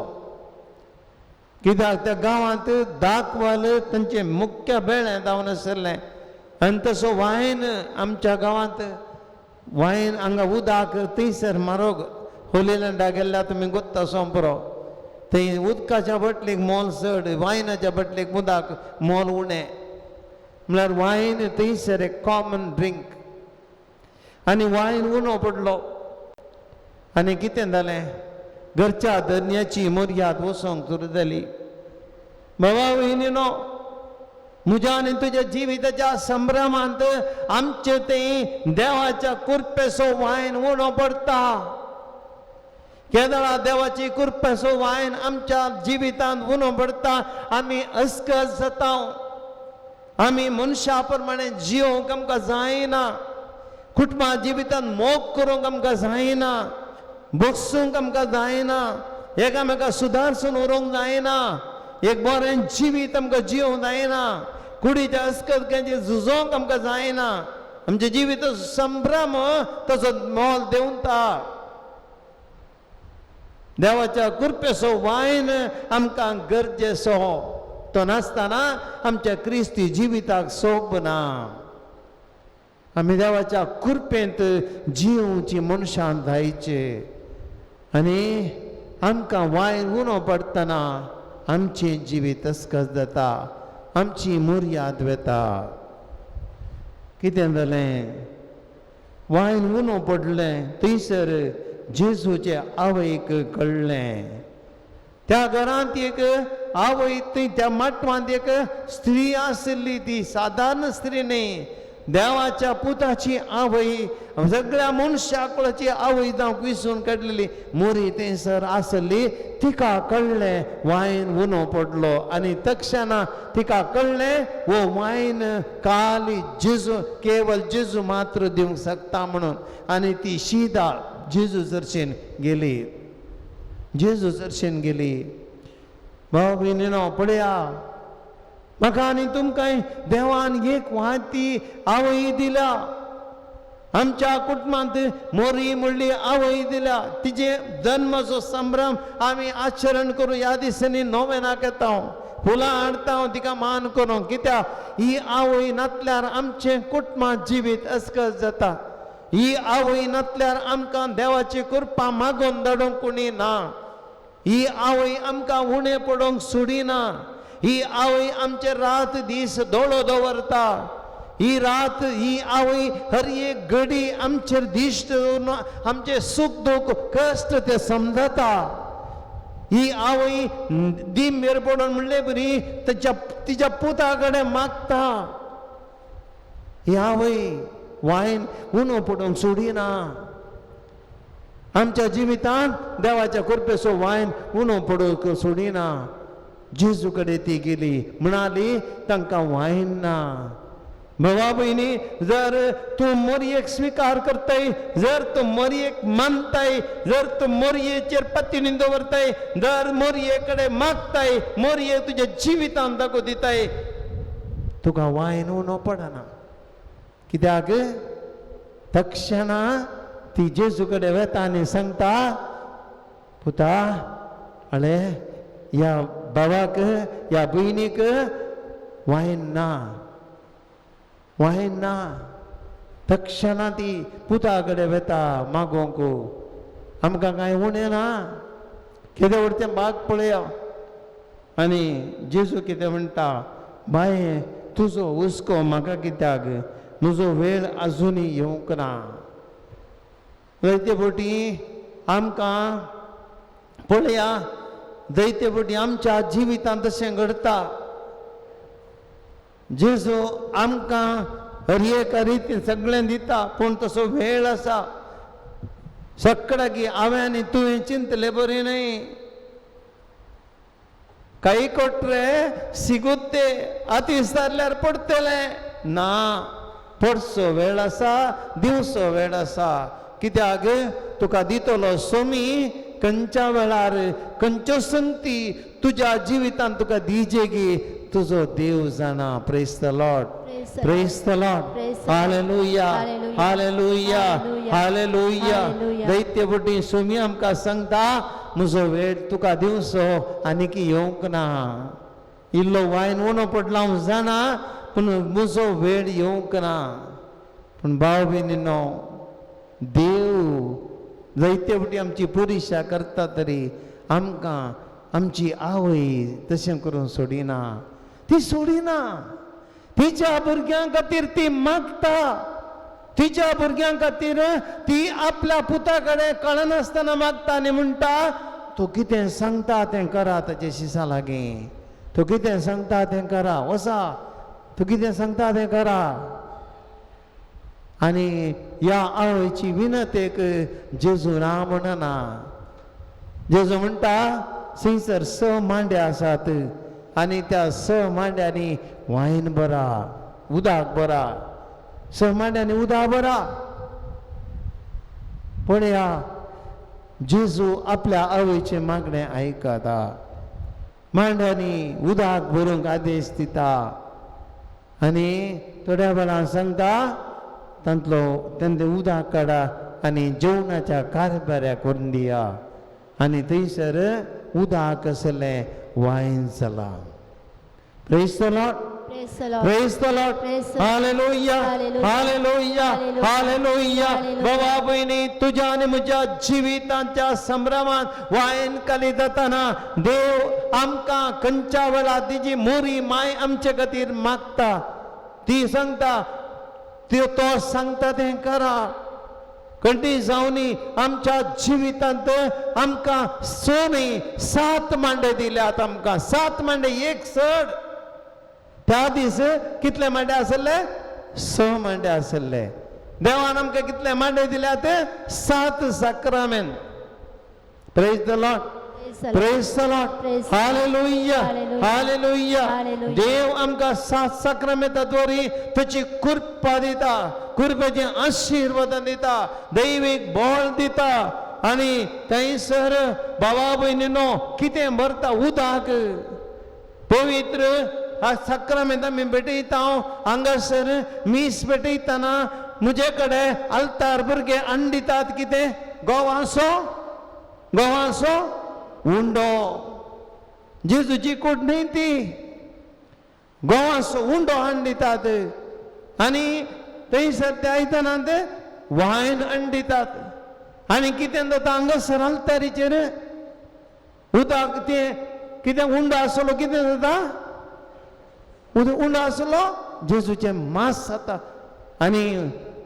कित्याक त्या गांवांत दाखवाल तांचें मुख्य बेळें जावन आशिल्लें आनी तसो वायन आमच्या गांवांत वायन हांगा उदक थंयसर म्हारोग होलीलँडा गेल्ल्या तुमी गोत्ता सोंपरो थंय उदकाच्या बटलेक मोल चड, वायनाच्या बटलेक उदक मोल उणें. म्हळ्यार वायन थंयसर एक कॉमन ड्रिंक आनी वायन उणो पडलो. आनी कितें जालें, घरच्या धन्याची मर्याद वचोंक सुरू जाली. बाबा भयणीनो, म्हज्या आनी तुज्या जिविताच्या संभ्रमांत आमचे थंय देवाच्या कृपेचो वायन उणो पडटा. केदळा देवाची कृपेचो वायन आमच्या जिवितांत उणो पडटा, आमी अस्कस जाता, आमी मनशा प्रमाणे जियोंक आमकां जायना, कुटुंबा जिवितांत मोग करूंक आमकां जायना, बसूंक आमकां जायना, एकामेका सुदारसून उरोवंक जायना, एक बरें जिवीत आमकां जियोंक जायना, कुडीच्या अस्कत झुजोंक आमकां जायना. आमचें जिवीत संभ्रम तसो मोल देंवता. देवाच्या कृपेचो वायन आमकां गरजेचो, तो नासतना आमच्या क्रिस्ती जिविताक सोबना. आमी देवाच्या कृपेंत जिवची मनशां जायचे आनी आमकां वायन उणो पडटना आमचें जिवीत अस्कस जाता, आमची मर्याद वता. कितें जालें, वायन उणो पडलें थंयसर जेजूचे आवयक कळ्ळें. त्या घरांत एक आवय, थंय त्या माटवांत एक स्त्री आशिल्ली, ती सादारण स्त्री न्ही, देवाच्या पुताची आवय, सगळ्या मनशा कुळाची आवय जावंक विसून काडलेली मोरी थंयसर आसली. तिका कळ्ळें वायन उणो पडलो आनी तक्षणा तिका कळ्ळें हो वायन काली जेजू, केवल जेजू मात्र दिवंक शकता म्हणून. आनी ती शिदा जेजू चर्चेन गेली, जेजू चर्चेन गेली. भाव भयणीनो, पळया म्हाका आनी तुमकां देवान एक वाती आवय दिल्या. आमच्या कुटुंबांत मोरी म्हणली आवय दिल्या. तिजे जन्माचो संभ्रम आमी आचरण करूं ह्या दिसांनी नोवेनाक येता, फुलां हाडटा, तिका मान करूंक. कित्याक ही आवय नातल्यार आमचें कुटुंबा जिवीत अस्कस जाता. ही आवय नातल्यार आमकां देवाची कृपा मागून धाडूंक कोणी ना. ही आवय आमकां उणें पडोवंक सोडिना. ही आवय आमचे रात दीस दोळो दवरता. ही रात ही आवय हर एक घडी आमचेर दिश्ट दवरून आमचे सूख दूख कश्ट ते समजता. ही आवय दिंबेर पडून म्हणले बरी ताच्या तिच्या पुता कडेन मागता. ही आवय वायन उणो पडूंक सोडिना. आमच्या जिवितांत देवाच्या कृपेचो वायन उणो पडूंक सोडिना. जेजू कडेन ती गेली, म्हणाली तांकां वायन ना. भावा भयणी, जर तूं मोरयेक स्विकार करताय, जर तूं मोरयेक मानताय, जर तूं मोरयेचेर पत्तीनी दवरताय, जर मोरये कडेन मागताय, मोरये तुज्या जिवितांत दाखो दिताय, तुका वायन उणो पडना. कित्याक तक्षणा ती जेजू कडेन वेता आनी सांगता, पुता अळे ह्या बाबाक ह्या भयणीक वायन ना, वायन ना. तक्षणा ती पुता कडेन वेता मागोवंक, आमकां कांय उणें ना, कितें व्हड तें बाग पळया. आनी जेजू कितें म्हणटा, बाये तुजो हुस्को म्हाका कित्याक, म्हजो वेळ आजुनूय येवंक ना. जायते फावटी आमकां पळया, जायते फावटी आमच्या जिवितांत तशें घडटा. जेजू आमकां हर एका रितीन सगळें दिता, पूण तसो वेळ आसा. सगळ्याकी हांवें आनी तुवें चिंतलें बरें न्हय, काही कोटरे सिगुत्ते आती सारल्यार पडटलें ना. पडसो वेळ आसा, दिवसो वेळ आसा. कित्याक तुका दितलो सोमी खंयच्या वेळार खंयच्यो संगती तुज्या जिवितांत तुका दिजेगी तुजो देव जाणा. Praise the Lord, praise the Lord. Hallelujah, hallelujah, hallelujah. दैत्य बुटी सुमी आमकां सांगता म्हजो वेळ तुका दिवचो आनीक येवंक ना. इल्लो वायन उणो पडला हांव जाणा, पूण म्हजो वेळ येवंक ना. पूण भाव भयणीनो, देव जायते फावटी आमची परिक्षा करता तरी आमकां आमची आवय तशें करून सोडिना. ती सोडिना, तिच्या भुरग्यां खातीर ती मागता. तिच्या भुरग्यां खातीर ती आपल्या पुता कडेन कळनासतना मागता आनी म्हणटा, तूं कितें सांगता तें करा. ताचे शिसा लागीं तूं कितें सांगता तें करा, वसा तूं कितें सांगता तें करा. आनी ह्या आवयची विनतेक जेजू ना म्हणना. जेजू म्हणटा थंयसर 6 मांडे आसात आनी त्या 6 मांड्यांनी वायन बरा, उदक बरा, 6 मांड्यांनी उदक बरा. पळया जेजू आपल्या आवयचें मागणें आयकता, मांड्यांनी उदक भरूंक आदेश दिता आनी थोड्या वेळान सांगता तांतलो तेंचे उदक काडा आनी जेवणाच्या कारभाऱ्याक व्हरून दिया. आनी थंयसर उदक आसलें वायन जालां. Praise the Lord, praise the Lord. Hallelujah, hallelujah, hallelujah. बाबा भयणी, तुज्या आनी म्हज्या जिवितांच्या संभ्रमांत वायन काली जाताना देव आमकां खंयच्या वेळार तिजी मोरी माय आमचे खातीर मागता. ती सांगता, तो सांगता तें करा. कंटी जावनी आमच्या जिवितांत आमकां 6 न्ही 7 मांडे दिल्यात. आमकां 7 मांडे, एक सड. त्या दीस कितले मांडे आसले? 6 मांडे आसले. देवान आमकां कितले मांडे दिल्यात? 7 साक्रामेंत. Praise the Lord, praise the Lord. Hallelujah, hallelujah. देव आमकां 7 साक्रामेंता द्वारे ताची कृपा दिता, कृपेचे आशिर्वाद दिता, दैवीक बळ दिता. आनी थंयसर बाबा भयणीनो कितें भरता? उदक. पवित्र साक्रामेंत आमी भेटयता. हांगासर मीस भेटयतना म्हजे कडेन आल्तार भुरगे हाडून दितात कितें? गोवासो, गोवासो उंडो. जेजूची कूड न्ही ती, गोवासो उंडो हाडून दितात आनी थंयसर त्या आयदनांत वायन हाडून दितात. आनी कितें जाता हांगासर आल्तारीचेर उदक तें कितें उंडो आसलो कितें जाता? उंडो आसलो जेजूचें मांस जाता आनी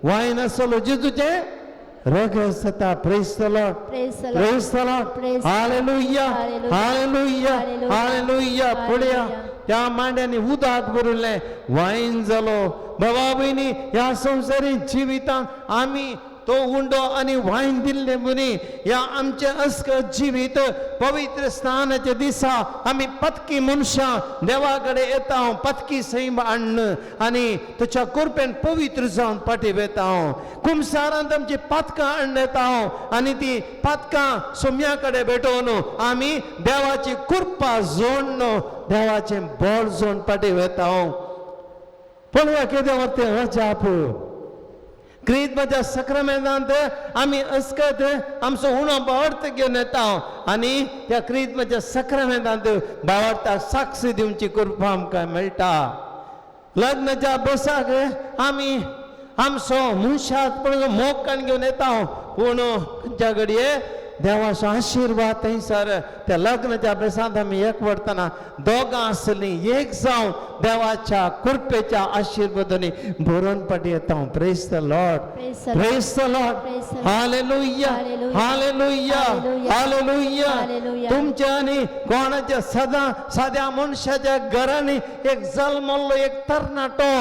वायन आसलो जेजूचें रगत जाता. Praise the Lord, praise the Lord. Hallelujah, hallelujah, hallelujah. पळया त्या मांड्यांनी उदक भरिल्लें वायन जालो. बाबा भयणी, ह्या संवसारीक जिवितांत आमी तो उंडो आनी वायन दिल्ले म्हणी ह्या आमचें अस्कत जिवीत पवित्र स्नानाच्या दिसा आमी पतकी मनशां देवा कडेन येता, पतकी सैम हाडून आनी ताच्या कृपेन पवित्र जावन फाटीं वेता. कुमसारांत आमची पातकां हाडून येता आनी ती पातकां सोम्या कडेन भेटोवन आमी देवाची कृपा जोडून देवाचें बळ जोडून फाटीं वेता. पळया कितें तें अजाप. क्रिस्ताच्या साक्रामेंतांत आमी अस्कत आमचो उणो भावार्थ घेवन येता आनी त्या क्रिस्ताच्या साक्रामेंतांत भावार्थाक साक्ष दिवची कृपा आमकां मेळटा. लग्नाच्या बेसाक आमी आमचो मनशाक पण मोग काण घेवन येता, पूण खंयच्या घडये देवाचो आशिर्वाद थंयसर त्या लग्नाच्या बेसांत आमी एकवटतना दोगां आसलीं एक जावन देवाच्या कृपेच्या आशिर्वादांनी भरून फाटीं येता. Praise the Lord, praise the Lord. Hallelujah, hallelujah, hallelujah. तुमच्या आनी कोणाच्या सदां साद्या मनशाच्या घरांनी एक जल्मल्लो एक तरणाटो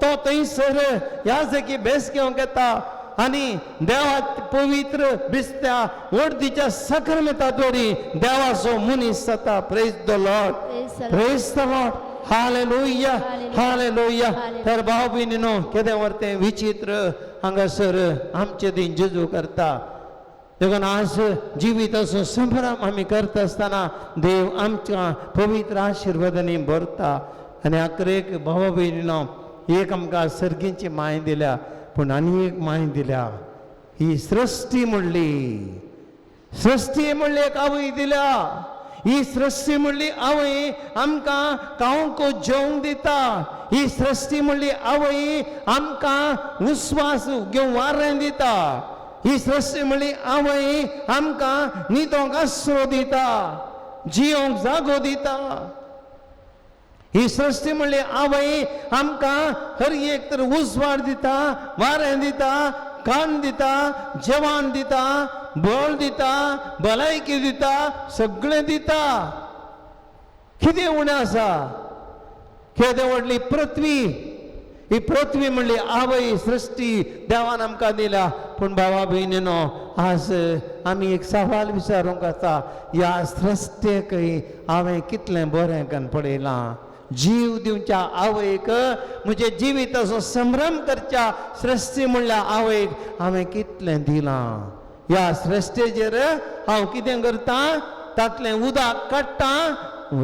तो थंयसर ह्या जागी बेस घेवंक येता आनी देवा पवित्र बिस्त्या वडदीच्या साक्रामेंता द्वारी देवाचो मनीस जाता. Praise the Lord, praise the Lord. Hallelujah, hallelujah. तर भाव भयणीनो, केदें व्हर तें विचित्र हांगासर आमचे दिन जेजू करता. देखून आज जिविताचो संभ्रम आमी करता आसतना देव आमच्या पवित्र आशिर्वादांनी भरता. आनी आखरेक भावा भयणीनो एक आमकां सर्गींची माय दिल्या, पूण आनी एक माय दिल्या, ही सृश्टी म्हणली. सृश्टी म्हणली एक आवय दिल्या. ही सृश्टी म्हणली आवय आमकां खावंक जेवंक दिता. ही सृश्टी म्हणली आवय आमकां उस्वास घेवन वारें दिता. ही सृश्टी म्हणली आवय आमकां न्हिदोंक आसरो दिता, जियोंक जागो दिता. ही सृश्टी म्हणली आवय आमकां हर एक तर उजवाड दिता, वारें दिता, कान दिता, जेवण दिता, बळ दिता, भलायकी दिता, सगळें दिता. कितें उणें आसा? केदें व्हडली पृथ्वी, ही पृथ्वी म्हणली आवय सृश्टी देवान आमकां दिल्या. पूण भावा भयणीनो आज आमी एक सवाल विचारूंक आसा, ह्या सृश्टेकय हांवें कितलें बरें कन्न पळयलां? जीव दिवच्या आवयक, म्हजें जिविताचो संभ्रम करच्या सृश्टी म्हणल्या आवयक हांवें कितलें दिलां? ह्या सृश्टेचेर हांव कितें करतां? तातलें उदक काडटा,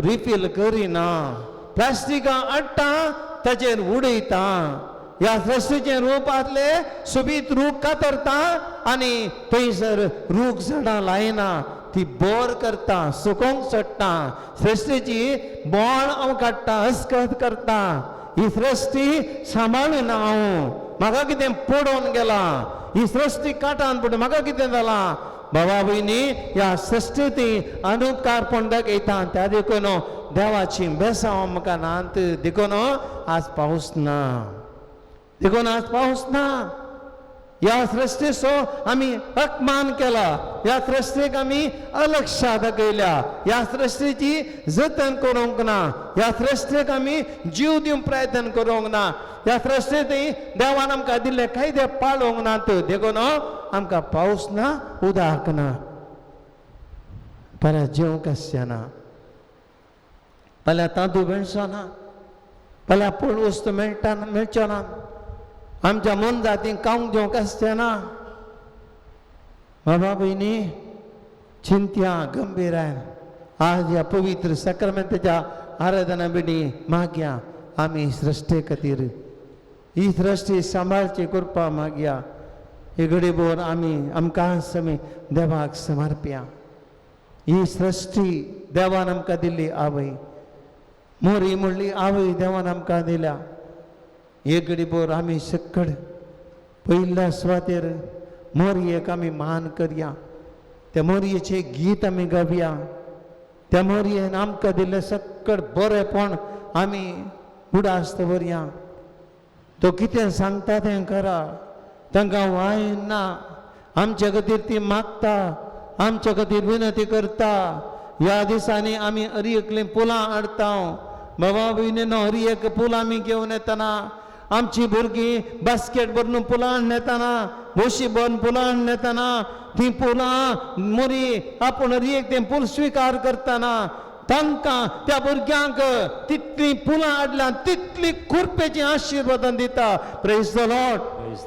रिफील करिना, प्लास्टिकां हाडटा, ताचेर उडयता. ह्या सृश्टीचें रूप आसलें सोबीत रूख कातरता आनी थंयसर रूख झाडां लायना, ती बोर करता, सुकोवंक सोडटा. सृश्टीची बोण हांव काडटा, अस्कत करता. ही सृश्टी सांबाळून हांव, म्हाका कितें पडोवन गेलां? ही सृश्टी काटान पडून म्हाका कितें जालां? बाबा भयणी ह्या सृश्टींत अनुपकारपण दाखयता. त्या देखून देवाची बेसांव आमकां नात. देखून आज पावस ना, देखून आज पावस ना. ह्या सृश्टीचो आमी अपमान केला, ह्या सृश्टीक आमी अलक्षा दाखयल्या, ह्या सृश्टीची जतन करूंक ना, ह्या सृश्टीक आमी जीव दिवंक प्रयत्न करूंक ना, ह्या सृश्टींत देवान आमकां दिल्ले कायदे पाळूंक नात. देखून आमकां पावस ना, उदक ना, फाल्यां जेवंक आसचें ना, फाल्यां तांदूळ मेळचो ना, फाल्यां पूण वस्तू मेळटा मेळच्यो ना, आमच्या मनजातींक खावंक जेवंक आसचें ना. बाबा भयणी चिंत्या गंभीरायन आज ह्या पवित्र साक्रमेंताच्या आराधना बिणी मागया आमी सृश्टे खातीर, ही सृश्टी सांबाळची कृपा मागया. ही घडीभर आमी आमकां आमी देवाक समर्पया. ही सृश्टी देवान आमकां दिल्ली आवय, मोरी म्हणली आवय देवान आमकां दिल्या. एक घडीभर आमी सक्कड पयल्या सुवातेर मोरयेक आमी मान करया, त्या मोरयेचें गीत आमी गावया, त्या मोरयेन आमकां दिल्लें सक्कड बरेंपण आमी उडास दवरया. तो कितें सांगता तें करा, तांकां वाय ना. आमच्या खातीर ती मागता, आमच्या खातीर विनंती करता. ह्या दिसांनी आमी हर एकलीं फुलां हाडटा. बाबा भयणीनो हर एक फुलां आमी घेवन येतना आमची भुरगीं बास्केट भरून फुलां हाडून येतना, बोशी भरून फुलां हाडून येतना, तीं फुलां मोरी आपूण हर एक तें फूल स्विकार करतना तांकां त्या भुरग्यांक तितलीं फुलां हाडल्या तितली कृपेची आशिर्वादां दिता. Praise the Lord,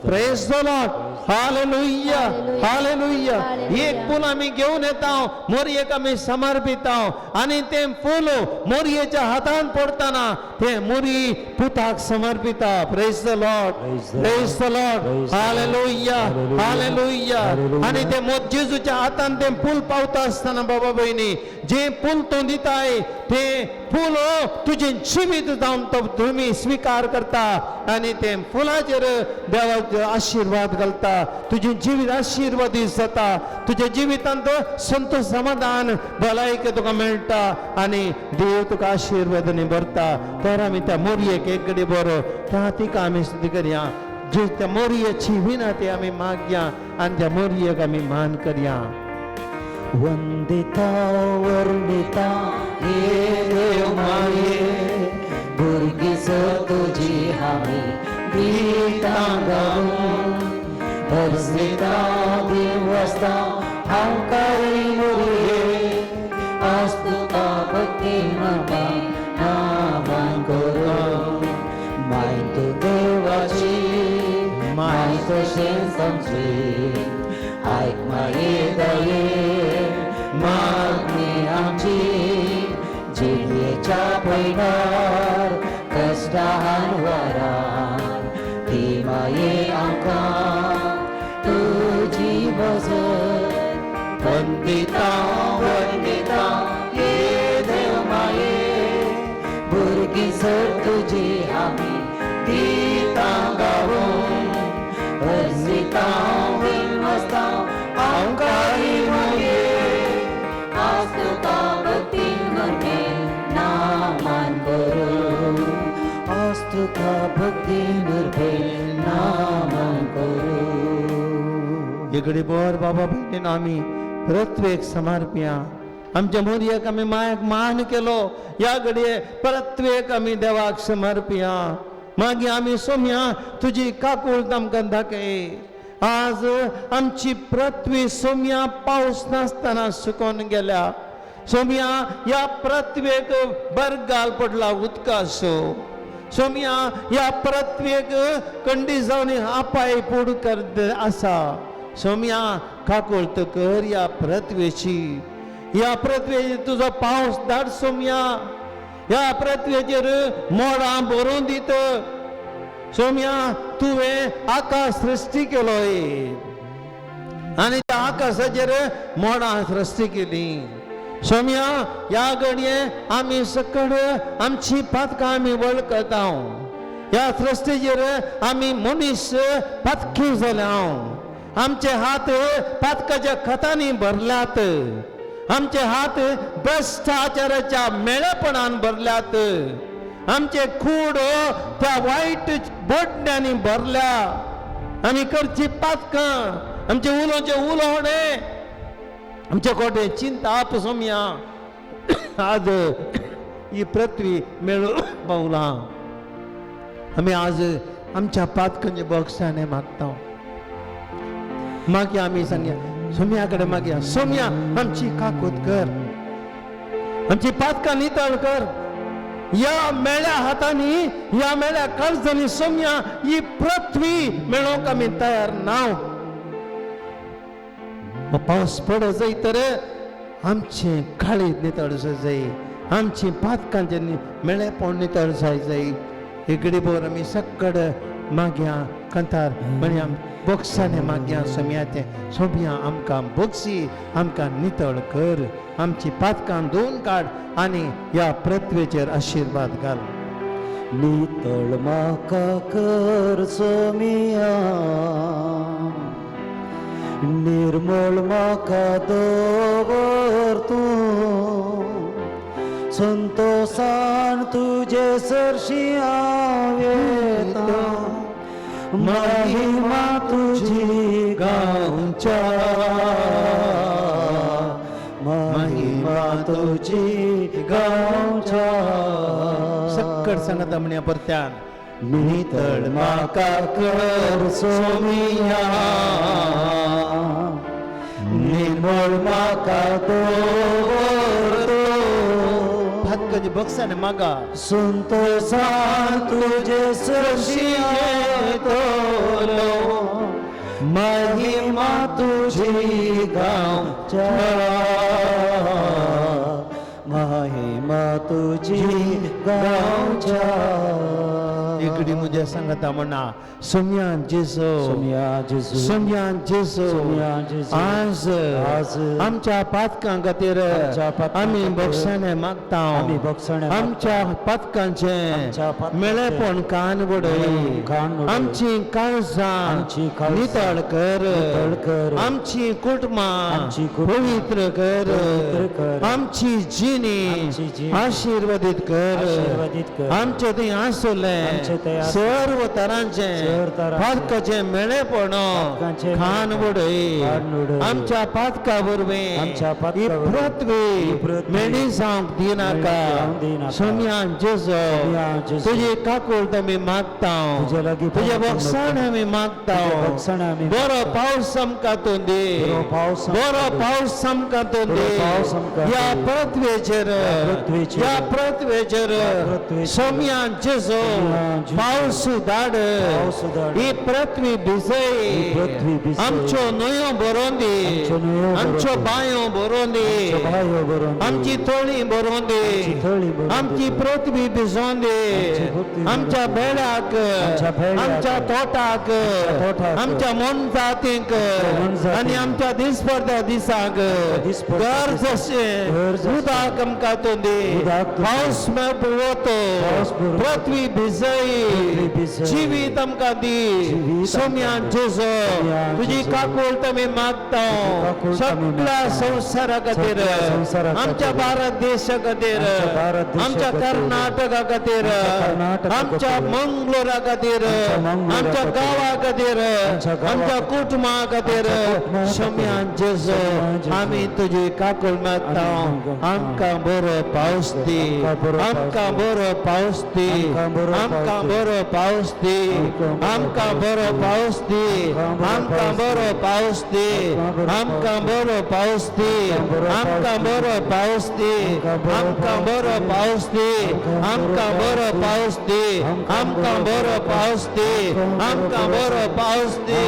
praise the Lord, hallelujah, hallelujah. एक फूल आमी घेवन येता, मोरयेक आमी समर्पिता आनी तें फूल मोरयेच्या हातान पडटना तें मोरी पुताक समर्पिता. Praise the Lord, praise the Lord, hallelujah, hallelujah. आनी तें जेजूच्या हातान तें फूल पावता आसतना बाबा भयणी जें फूल तूं दिताय तें फूल तुजें जिवीत जावन तो तुमी स्विकार करता आनी तें फुलाचेर देवाचो आशिर्वाद घालता. तुजें जिवीत आशिर्वादीत जाता, तुज्या जिवितांत संतोष समाधान भलायकी तुका मेळटा आनी देव तुका आशिर्वादांनी भरता. तर आमी त्या मोरयेक एक घडी बरो त्या तिका आमी स्तुती करया, जे त्या मोरयेची विनंती आमी मागया आनी त्या मोरयेक आमी मान करया. वंदिता वर्णिता हे देव माये, भुरगीं तुजी आमी गितां गावूं, भजनिता दिवस्ता हांव कारी मुरये, आज तुका भक्ती म्हाका नामान करूं, माय तूं देवाची माय तशेंच आमची, आयक माये. भयणार कश्टान वारान ती माये आमकां तुजी मजत वंदिता वंदिता ये देव माये भुरगीं सर तुजी आमी दिता गावून हरसिता विमस्ता आमकारी माये आज तुका भक्तीन उर्बेन नामान करूं आज तुका भक्तीन उर्बेन नामान करूं. इकडे बर बाबा भयणीन आमी पृथ्वेक समर्पया. आमच्या मोरयाक आमी मायक मान केलो, ह्या घडये पृथ्वेक आमी देवाक समर्पया. मागीर आमी सोम्या तुजी काकूळत आमकां दाखय. आज आमची पृथ्वी सोम्या पावस नासतना सुकोन गेल्या. सोम्या ह्या पृथ्वेक बरगाल पडला उदकाचो. सोम्या ह्या पृथ्वेक कंडी जावन आपाय पूड कर आसा. सोम्या काकुळत कर ह्या पृथ्वेची. ह्या पृथ्वेचेर तुजो पावस धाड सोम्या. ह्या पृथ्वेचेर मोडां भरून दित. सोम्या तुवें आकाश सृश्टी केलोय आनी त्या आकाशाचेर मोडां सृश्टी केली. सोम्या ह्या घडये आमी सकड आमची पातकां आमी वळखता. ह्या सृश्टीचेर आमी मनीस पातकी जाल्या. आमचे हात पातकाच्या खतांनी भरल्यात. आमचे हात भ्रश्टाचाराच्या मेळेपणान भरल्यात. आमचे कूड त्या वायट बोडण्यांनी भरल्या. आमी करची पातकां, आमचे उलोवचें उलोवणें, आमचे कोटे चिंताप सोम्या आज ही पृथ्वी मेळूं पावला. आमी आज आमच्या पातकांचे बक्षाने मागता. मागीर आमी सांगया सोम्या कडेन मागया, सोम्या आमची काकूत कर, आमची पातकां नितळ कर. ह्या मेळ्या हातांनी, ह्या मेळ्या काळजांनी सोम्या ही पृथ्वी मेळोवंक आमी तयार ना. पावस पडत जाय तर आमचें काळीज नितळ जाय, आमची पातकांचें मेळेपण नितळ जाय जाय. इकडे बोर आमी सक्कड मागया कंतार म्हणी आम बोक्साने मागया सोम्याचें. सोम्या आमकां बोक्सी, आमकां नितळ कर, आमची पातकां धुवन काड आनी ह्या पृथ्वेचेर आशिर्वाद घाल. नितळ म्हाका कर सोमिया, निर्मळ म्हाका दवर तूं, संतोसान तुजे सरशी हांव येता, महिमा तुजी गावच्या, महिमा तुजी गावच्या. सक्कड सांगता म्हण्या परत्यान नितळ म्हाका कर सोमिया, निर्मळ म्हाका दवर तूं, भातकाचे बक्षाने मागा, संतोसान तुजे सरशी येतलो, महिमा तुजी गावच्या, महिमा तुजी गावच्या. इकडे मुझे सांगता म्हणा सोम्या जेजू, सोम्या जेजू, सोम्या जेजू, सोम्या जेजू, आज आज आमच्या पातकां खातीर आमच्या पातकां आमी खातीर बक्षाने मागता. आमी बक्षाने मागता. आमच्या पातकांचे आमच्या पातकांचे मेळेपण कान उडय, मेळेपण कान उडय, आमची काळजां आमची काळजां नितळ कर, नितळ कर, आमची कुटुंबां आमची कुटुंबां पवित्र कर, पवित्र कर, आमची जिणी आमची जिणी आशीर्वादीत कर, आशीर्वादीत कर, आमचे थंय आसुले आमचे थंय आसुले सर्व तरांचे सर्व तरांचे पातकाचे मेळेपण पातकांचे खान उडय, खान उडय, आमच्या पातका वरवीं आमच्या पातका ही वरवीं पृथ्वी ही पृथ्वी मेळी जावंक दिनाका. मेळी जावंक दिनाका. सोम्या जेजू, सोम्या जेजू, तुजी काकूळत आमी मागता, तुजे लागीं तुज्या प्रार्थना बक्षाण आमी मागता. तुज्या बक्षाण आमी बरो मागता. पावस आमकां तूं दी, बरो पावस आमकां बरो दी. पावस आमकां तूं बरो दी. पावस आमकां ह्या दी. पृथ्वेचेर, ह्या पृथ्वेचेर, ह्या पृथ्वेचेर ह्या पृथ्वेचेर सोम्या जेजू सोम्या जेजू, पावस धाड, पावस धाड. ही पृथ्वी भिजय, ही पृथ्वी भिजय. आमच्यो न्हंयो भरोन दी, आमच्यो न्हंयो भरोन आमच्यो दी. बांयो भरोन दी, आमच्यो बांयो भरोन दी. आमची तळी भरोन दी, आमची तळी भरोन दी. आमची पृथ्वी भिजोन दी, आमची पृथ्वी भरोन आमच्या दी. बेळाक, आमच्या बेळ्याक. आमच्या तोटाक, तोटाक. आमच्या मोनजातींक मोनजातींक. आनी आमच्या दिसपडत्या दिसाक दिसपडत्या घर दिसाक. जशें घर जशें. उदक आमकां तूं दी, उदक तूं दी. पावस वतो, पावस भरून पृथ्वी भिजय, पृथ्वी भिजय. जिवीत आमकां दी. जिवीत आमकां सोम्यान दी. जेजो, सोम्यान तुजी जेजो. काकूळट आमी मागता, काकूळट आमी सगळ्या मागता. संवसारा खातीर, सगळ्या संवसारा खातीर. आमच्या भारत देशा खातीर, आमच्या भारत देशा आमच्या खातीर. कर्नाटका खातीर, आमच्या कर्नाटका आमच्या खातीर. मंगलोरा खातीर, आमच्या मंगलोरा आमच्या खातीर. गांवा खातीर, आमच्या गांवा आमच्या खातीर. कुटुंबा खातीर. आमच्या कुटुंबा खातीर. सोम्यान जेजो, सोम्यान जेजो. आमी तुजी काकूळ मागता, आमी तुजी आमकां बरो पावस दी, आमकां बरो पावस आमकां दी. बरो पावस दी, आमकां बरो पावस आमकां दी. बरो पावस दी, आमकां बरो पावस दी, आमकां बरो पावस दी, आमकां बरो पावस दी, आमकां बरो पावस दी, आमकां बरो पावस दी, आमकां बरो पावस दी, आमकां बरो पावस दी, आमकां बरो पावस दी,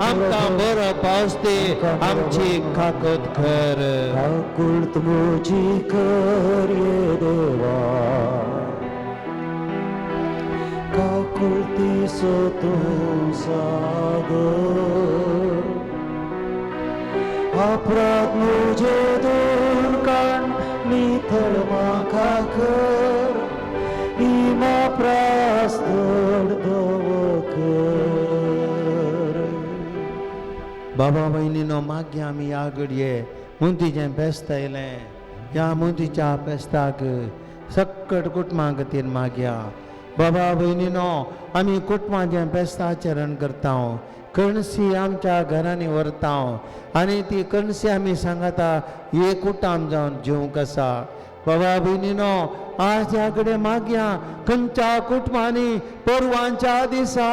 आमकां बरो पावस दी. आमची काकूत कर. काकूळट म्हजी कर ये देवा, काकुळतीचो तूं सागर, अपराध म्हजे दोन कान नितळ म्हाका कर, इमा प्रास धड धवो कर. बाबा भयणीनो, मागीर आमी ह्या घडये मुंतीचें फेस्त आयलें, ह्या मुंतीच्या फेस्ताक सक्कट कुटुंबा खातीर मागया. बाबा भयणीनो, आमी कुटुंबाचें फेस्त आचरण करता, कणसी आमच्या घरांनी व्हरता आनी ती कणसी आमी सांगता एक कुटाम जावन जेवंक आसा. बाबा भयणीनो, आज ह्या कडेन मागया, खंयच्या कुटुंबांनी परवांच्या दिसा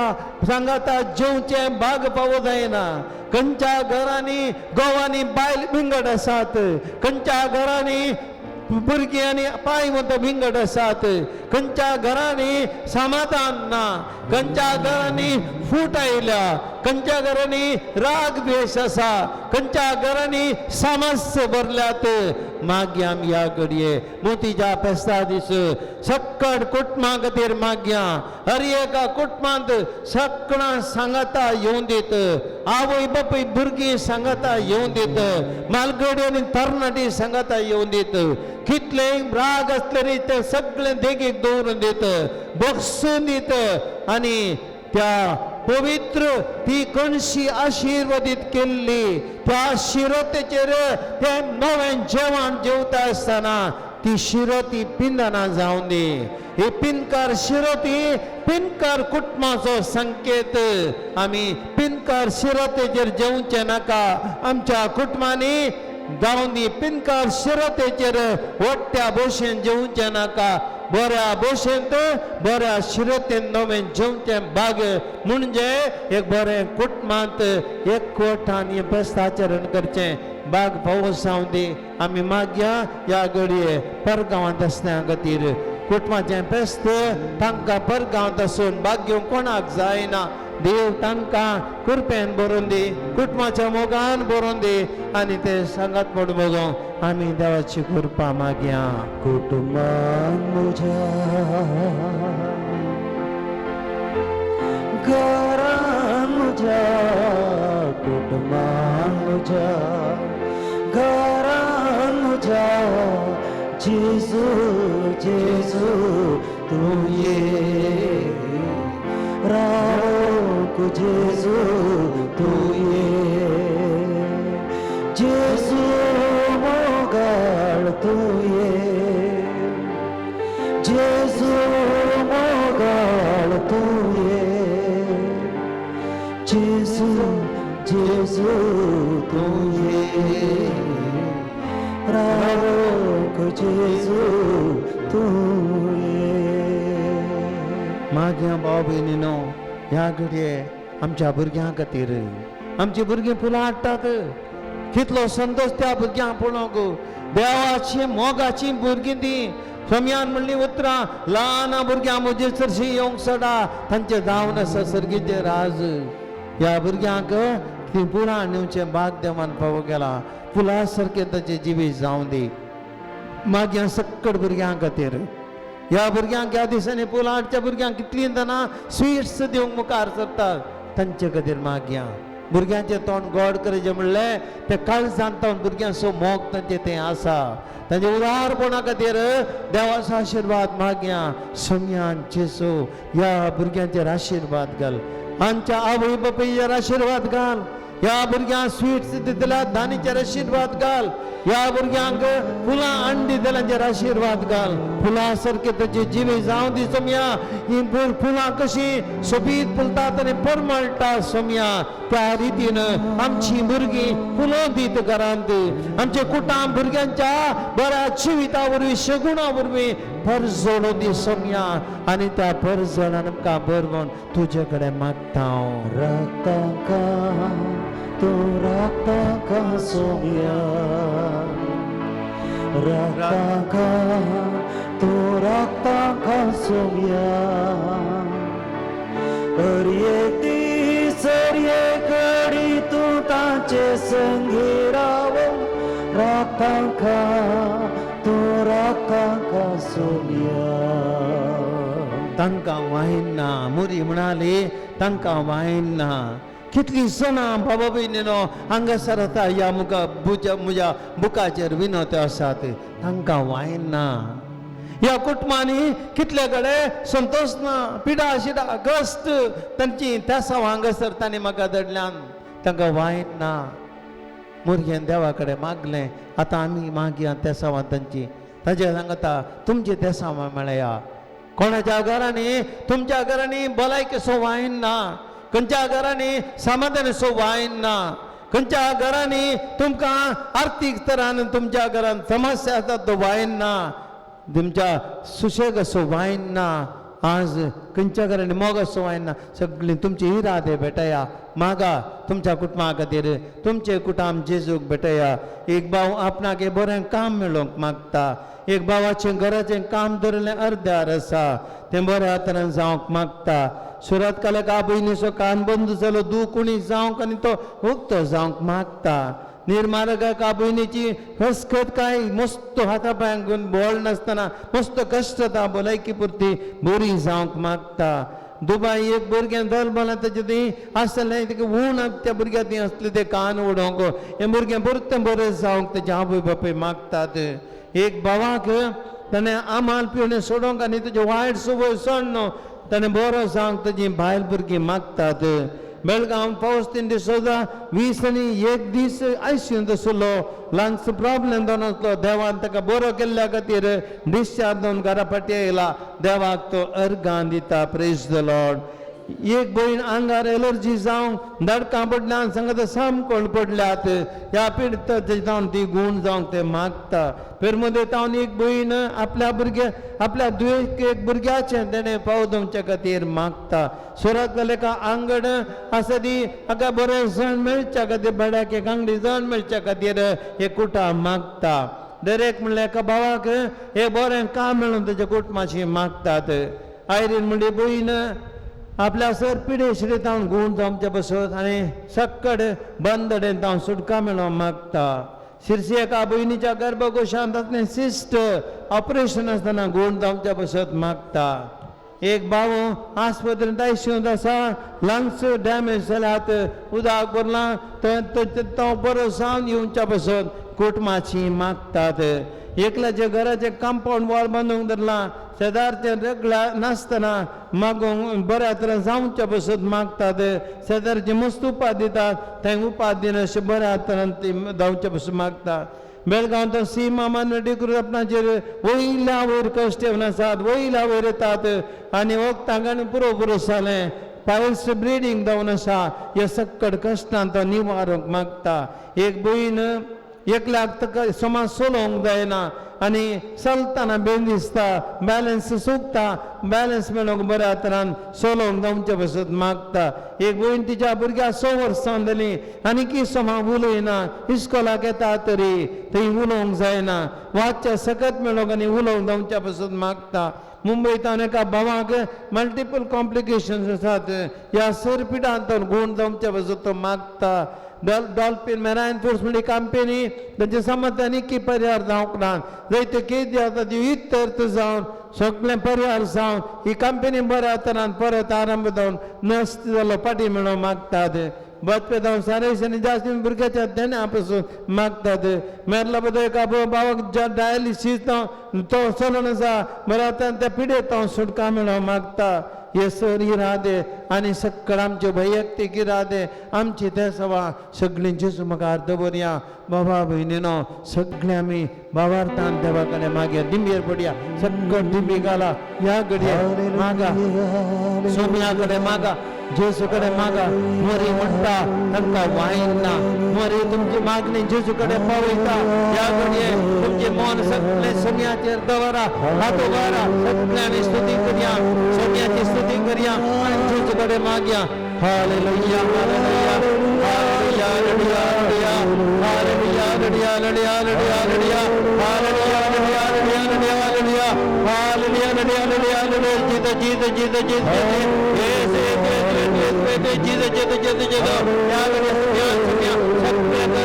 सांगाता जेवचें भाग पावो जायना, खंयच्या घरांनी गोवांनी बायल विंगड आसात, खंयच्या घरांनी भुरगीं आनी पांय म्हणटा विंगड आसात, खंयच्या घरांनी समाधान ना, खंयच्या घरांनी फूट आयल्या, खंयच्या घरांनी राग द्वेश आसा, खंयच्या घरांनी समस्या भरल्यात. मागया आमी ह्या घडये मोतीच्या फेस्ता दीस सक्कड कुटुंबा खातीर मागया. हर एका कुटुंबांत सगळां सांगाता येवन दीत, आवय बापूय भुरगीं सांगाता येवन दीत, मालगडी आनी तरणाटी सांगाता येवन दीत, कितलेय राग आसले ते सगळे देगेक दवरून दीत, बगसून दीत आनी त्या पवित्र ती कणशी आशिर्वादीत केल्ली त्या शिरोतेचेर ते नवें जेवण जेवता आसतना ती शिरोती पिंदना जावन दी. ही पिनकार शिरोती पिनकार कुटुंबाचो संकेत. आमी पिनकार शिरोतेचेर जेवचें नाका, आमच्या कुटुंबांनी जावन दी. पिनकार शिरोतेचेर वट्ट्या भशेन जेवचें नाका, बऱ्या भशेन बऱ्या शिरतेन नवें जेवचें बाग म्हणजे एक बरें कुटुंबांत एकवटान हें फेस्त आचरण करचें बाग पावस जावन दी. आमी मागया ह्या घडये परगांवांत आसल्या खातीर कुटुंबाचें फेस्त तांकां परगांवांत आसून भाग्य कोणाक जायना, देव तांकां कृपेन भरून दी, कुटुंबाच्या मोगान भरून दी आनी ते सांगात म्हणून बघूं आमी देवाची कृपा मागया. कुटुंबान म्हज्या, घरान म्हज्या, कुटुंबान म्हज्या, घरान म्हज्या, जेजू जेजू तूं ये, रावोंक जेजू तूं ये, जेजू मोगाळ तूं ये, जेजू मोगाळ तूं ये, जेजू जेजू तूं ये, रावोंक जेजू तूं ये. मागया भाव भयणीनो, ह्या घडये आमच्या भुरग्यां खातीर आमची भुरगीं फुलां हाडटात, कितलो संतोश त्या भुरग्यांक पळोवंक. देवाची मोगाची भुरगीं ती. सोम्यान म्हणली उतरां, ल्हान भुरग्यां म्हजे सरशी येवंक सोडा, तांचें जावन आसा सर्गीचें राज. ह्या भुरग्यांक ती फुलां नेवचें भाग देवान फावो केला. फुलां सारकें ताचें जिवीत जावं दी. मागीर सक्कड भुरग्यां खातीर ह्या भुरग्यांक ह्या दिसांनी फुलां हाडच्या भुरग्यांक कितलीं जाणां स्विट्स दिवंक मुखार सरतात, तांचे खातीर मागया. भुरग्यांचें तोंड गोड करचें म्हणलें तें काळजांत भुरग्यांचो मोग तांचें तें आसा. तांचे उदारपणा खातीर देवाचो आशिर्वाद मागया. सोम्यान जेजू ह्या भुरग्यांचेर आशिर्वाद घाल, आमच्या आवय बापायचेर आशिर्वाद घाल. ह्या भुरग्यांक स्विट्स दितल्या दानीचेर आशिर्वाद घाल. ह्या भुरग्यांक फुलां हाडून दितल्यांचेर आशिर्वाद घाल. फुलां सारकें ताचें जिवीत जावं दी सोम्या. ही फुलां कशीं सोबीत फुलतात आनी परमळटा सोम्या, त्या रितीन आमची भुरगीं फुलां दीत घरांत. आमचे कुटां भुरग्यांच्या बऱ्या जिविता वरवीं, शगुणा वरवीं परजोडो दी सोम्या. आनी त्या परजणान आमकां बरवण तुजे कडेन मागता हांव. राखता तूं राखता का सोम्या, राखता तूं राखता का सोम्या. हर एक दीस हर एक घडी तूं तांचे संगी रावून राखता का तूं राखता का सोम्या. तांकां वायना मुरी म्हणाली, तांकां वायना. कितलीं सणां बाबा भयणीनो हांगासर आतां ह्या मुखा म्हज्या बुकाचेर विनोत्यो आसात, तांकां वायना. ह्या कुटुंबांनी कितले कडेन संतोश ना, पिडा शिडा कश्ट तांची तेसांव हांगासर तांणी म्हाका धाडल्यान, तांकां वायना. भुरग्यान देवा कडेन मागलें, आतां आमी मागया तेसांवां तांची. ताजे सांगता तुमची तेसांवां मेळया. कोणाच्या घरांनी तुमच्या घरांनी भलायकेचो वायन ना, खंयच्या घरांनी समाधानाचो वायन ना, खंयच्या घरांनी तुमकां आर्थीक तरान तुमच्या घरान समस्या आसा तो वायन ना, तुमच्या सुशेगाचो वायन ना, आज खंयच्या घरांनी मोगाचो वायन ना. सगळीं तुमची इरादे भेटया, मागा तुमच्या कुटुंबा खातीर, तुमचे कुटुंब जेजूक भेटया. एक भाव आपणाक बरें काम मेळोवंक मागता, एक भावाचें घराचें काम धरलें अर्द्यार आसा, तें बऱ्या तरेन जावंक मागता. सुरत काल्याक आवयनीचो कान बंद जालो, दुकुणी जावंक आनी तो उक्तो जावंक मागता. निर्मार्गाक आवयनीची हसकत काय मस्त हाता पांयांक बळ नासतना मस्त कश्ट जाता, भलायकी पुरती बरी जावंक मागता. दुबाय एक भुरगें दल बलां ताजें ती आसलें ताका ऊन त्या भुरग्या ती आसलें तें कान उडोवंक, हें भुरगें परतें बरें जावंक तेजे आवय बापूय मागतात. एक भावाक ताणें आमाल पिवणें सोडोवंक आनी तेजें वायट संवय सोडनो, ताणें बरो जावंक तेजी बायल भुरगीं मागतात. बेळगांव पावस 3 दीस 20 आनी 1 दीस आयसीयूंत आसलो, लंग्स प्रॉब्लेम जावन आसलो. देवान ताका बरो केल्ल्या खातीर डिस्चार्ज जावन घरा फाटी आयला. देवाक तो अर्गां दिता. Praise the Lord. एक भयण आंगार एलर्जी जावंक दडकां पडल्यान सांगता सामकोळ पडल्यात, ह्या पिडत जावन ती गूण जावंक ते मागता. पेरमदें तावन एक भयण आपल्या भुरग्या आपल्या दुयेक एक भुरग्याचें तेणें पाव दिवचे खातीर मागता. सुरत एका आंगड आसा ती हाका बरें जण मेळच्या खातीर, बड्याक एक आंगडी जण मेळच्या खातीर एक कुटां मागता. दरेक म्हणल्यार एका भावाक एक बरें काम मेळून तेच्या कुटुंबाची मागतात. आयरीन म्हणली भयण आपल्या सर पिडेश्री तावन गूण जावचे बसत आनी सक्कड बंदडेन तावन सुटका मेळोवंक मागता. शिरसी एका भयणीच्या गर्भकोशांत आसलें सिस्ट ऑपरेशन आसतना गूण जावचे बसत मागता. एक भाव आस्पत्रेंत आयसीयूंत आसा, लंग्स डॅमेज जाल्यात, उदक भरलां, तो बरो जावन येवच्या बसत कुटुंबाची मागतात. एकल्याच्या घराचें कंपावंड वॉल बांदूंक धरलां, शेजारचें रगळा नासतना मागूंक बऱ्या तरेन जावच्या बसत मागतात. शेजारचे मस्त उपाद दितात, थंय उपाद दिना अशें बऱ्या तरेन ती जावच्या बसून मागता. बेळगांव सीमा मानवटी आपणाचेर वयल्या वयर कश्ट येवन आसात, वयल्या वयर येतात आनी वखदां आनी पुरो पुरो जालें, पायल्स ब्लिडींग जावन आसा. ह्या सक्कड कश्टान तो निवारूंक मागता. एक भयण एकल्याक ताका समाज चलोवंक जायना आनी चलतना बेन दिसता बॅलन्स चुकता बॅलन्स मेळोवंक बऱ्या तरान चलोवंक जावचे पसत मागता. एक भयण तिच्या भुरग्याक 6 वर्सां जालीं आनी की समा उलयना, इस्कोलाक येता तरी थंय उलोवंक जायना, वाच्या सकत मेळोवंक आनी उलोवंक जावच्या पसत मागता. मुंबयतान एका भावाक मल्टिपल कॉम्प्लिकेशन्स आसात, ह्या सरपिटांत तो गूण जावच्या पसत तो मागता. डॉल्फिन मेरायन फोर्स म्हणली कंपनी तांचे समर्थांनी की परिहार जावंक ना, जायते केदी आतां ती इत्यर्थ जावन सगळें परिहार जावन ही कंपनी बऱ्या तरान परत आरंभ जावन नश्ट जालो पाटी मेळोवंक मागतात. बचपे जावन सारे जास्त भुरग्याच्या देण्या पसून मागतात. मेरला बद्दल एका भावाक डायलिसीस तो चलोन आसा बऱ्या तरान त्या पिडेत हांव सुटका मेळोवंक मागता. हे सर इरादे आनी सगळं आमचे वैयक्तीक इरादे आमची ते सवा सगळीं जेजू मुखार दवरया. बाबा भयणीनो सगळे आमी बाबार्थान देवा कडेन मागया, दिंबेर पडया, सगळं दिंबी घाला ह्या घडये मागा, सोम्या कडेन मागा, जेजू कडेन मागा. मोरी म्हणटा तांकां वायन ना, मोरी तुमची मागणी जेजू कडेन पावयता. ह्या घडये तुमचें मन सगळें सोम्याचेर दवरा, हात उबारा, सगळें आमी स्तुती करया, सोम्याची स्तुती करया आनी जेजू कडेन मागया. Hallelujah hallelujah hallelujah hallelujah hallelujah hallelujah hallelujah hallelujah hallelujah hallelujah hallelujah hallelujah hallelujah. जीत जीत जीत जीत येस येस जीत जीत जीत जीत. ह्या घडये सगळ्या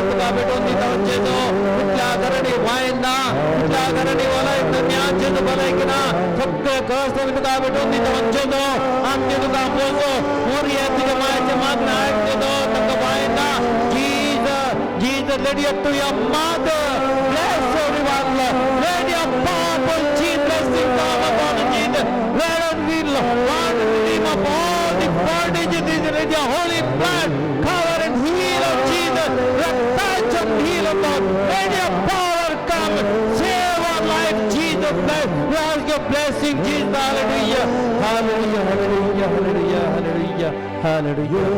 तुका भेटून दिता जेजू. कुठल्या घरांनी वायन ना, कुठल्या घरांनी वलायक ना, जेजू भलायकी ना, सगळे कष्ट तुका भेटून दिता जेजू. आमचे तुका पोसो मोरया तुझ्या मायाचे मागणं आयक जेजू, तांकां वायन ना. Jesus, Jesus, let your to your mother bless everyone, Lord. Let your powerful Jesus blessing come upon Jesus. Let us be Lord, redeem of all the bondages. Let your holy blood cover and heal of Jesus. Let touch and heal of God. Let your power come. Save our life, Jesus. Bless. We ask your blessing, Jesus. Hallelujah. Hallelujah. Hallelujah. Hallelujah. Hallelujah. Hallelujah.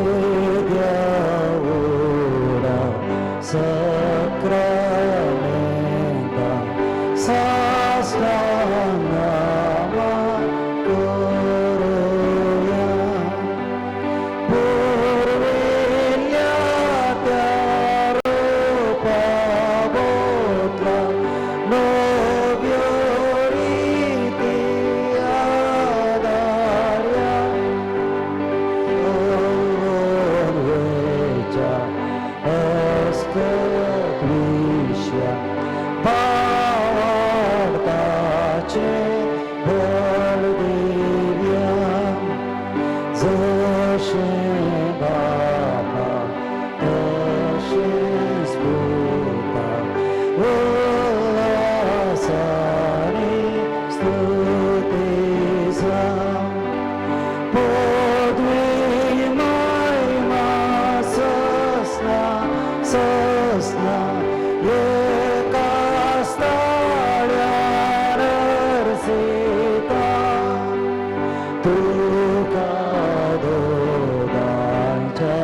Sacramenta sastangama koruya purvilya rupa botra novyo riti adarya orvecha Krishna Bhavartache Baldivya Zashe Baba Tashe Sputa Ulasani Stutisa Podvi Maima Sasna Sasna Sita Tuka dodancha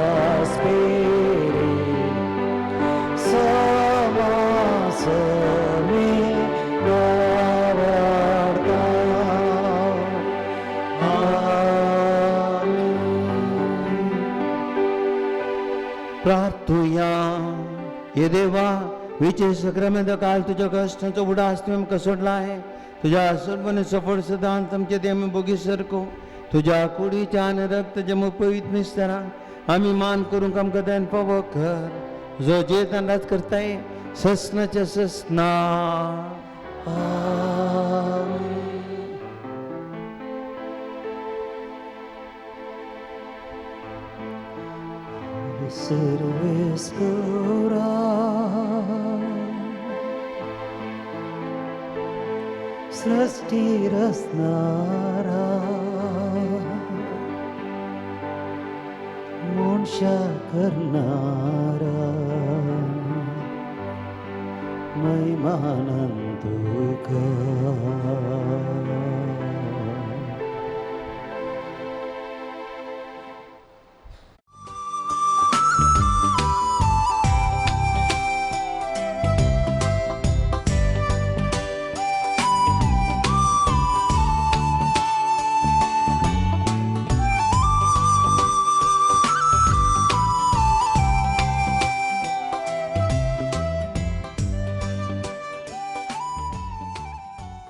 spirit Samasami Navarta. Amen. प्रार्थुया. हे देवा, विजय सक्रमेंत काल तुझ्या कष्टांचो उडास तुवें आमकां सोडला आहे. तुझ्या सर्वने सफळ सदांत आमचे ते आमी बोगी सरको. तुझ्या कुडीच्या आनी रक्ताच्या पवित्र मिस्तरांक आमी मान करूंक आमकां दयान पावो कर, जो जेतान राज करताय ससनाच्या ससना. सर्वेस्पुरा सृष्टी रचणारा मनशा करणारा महिमानंद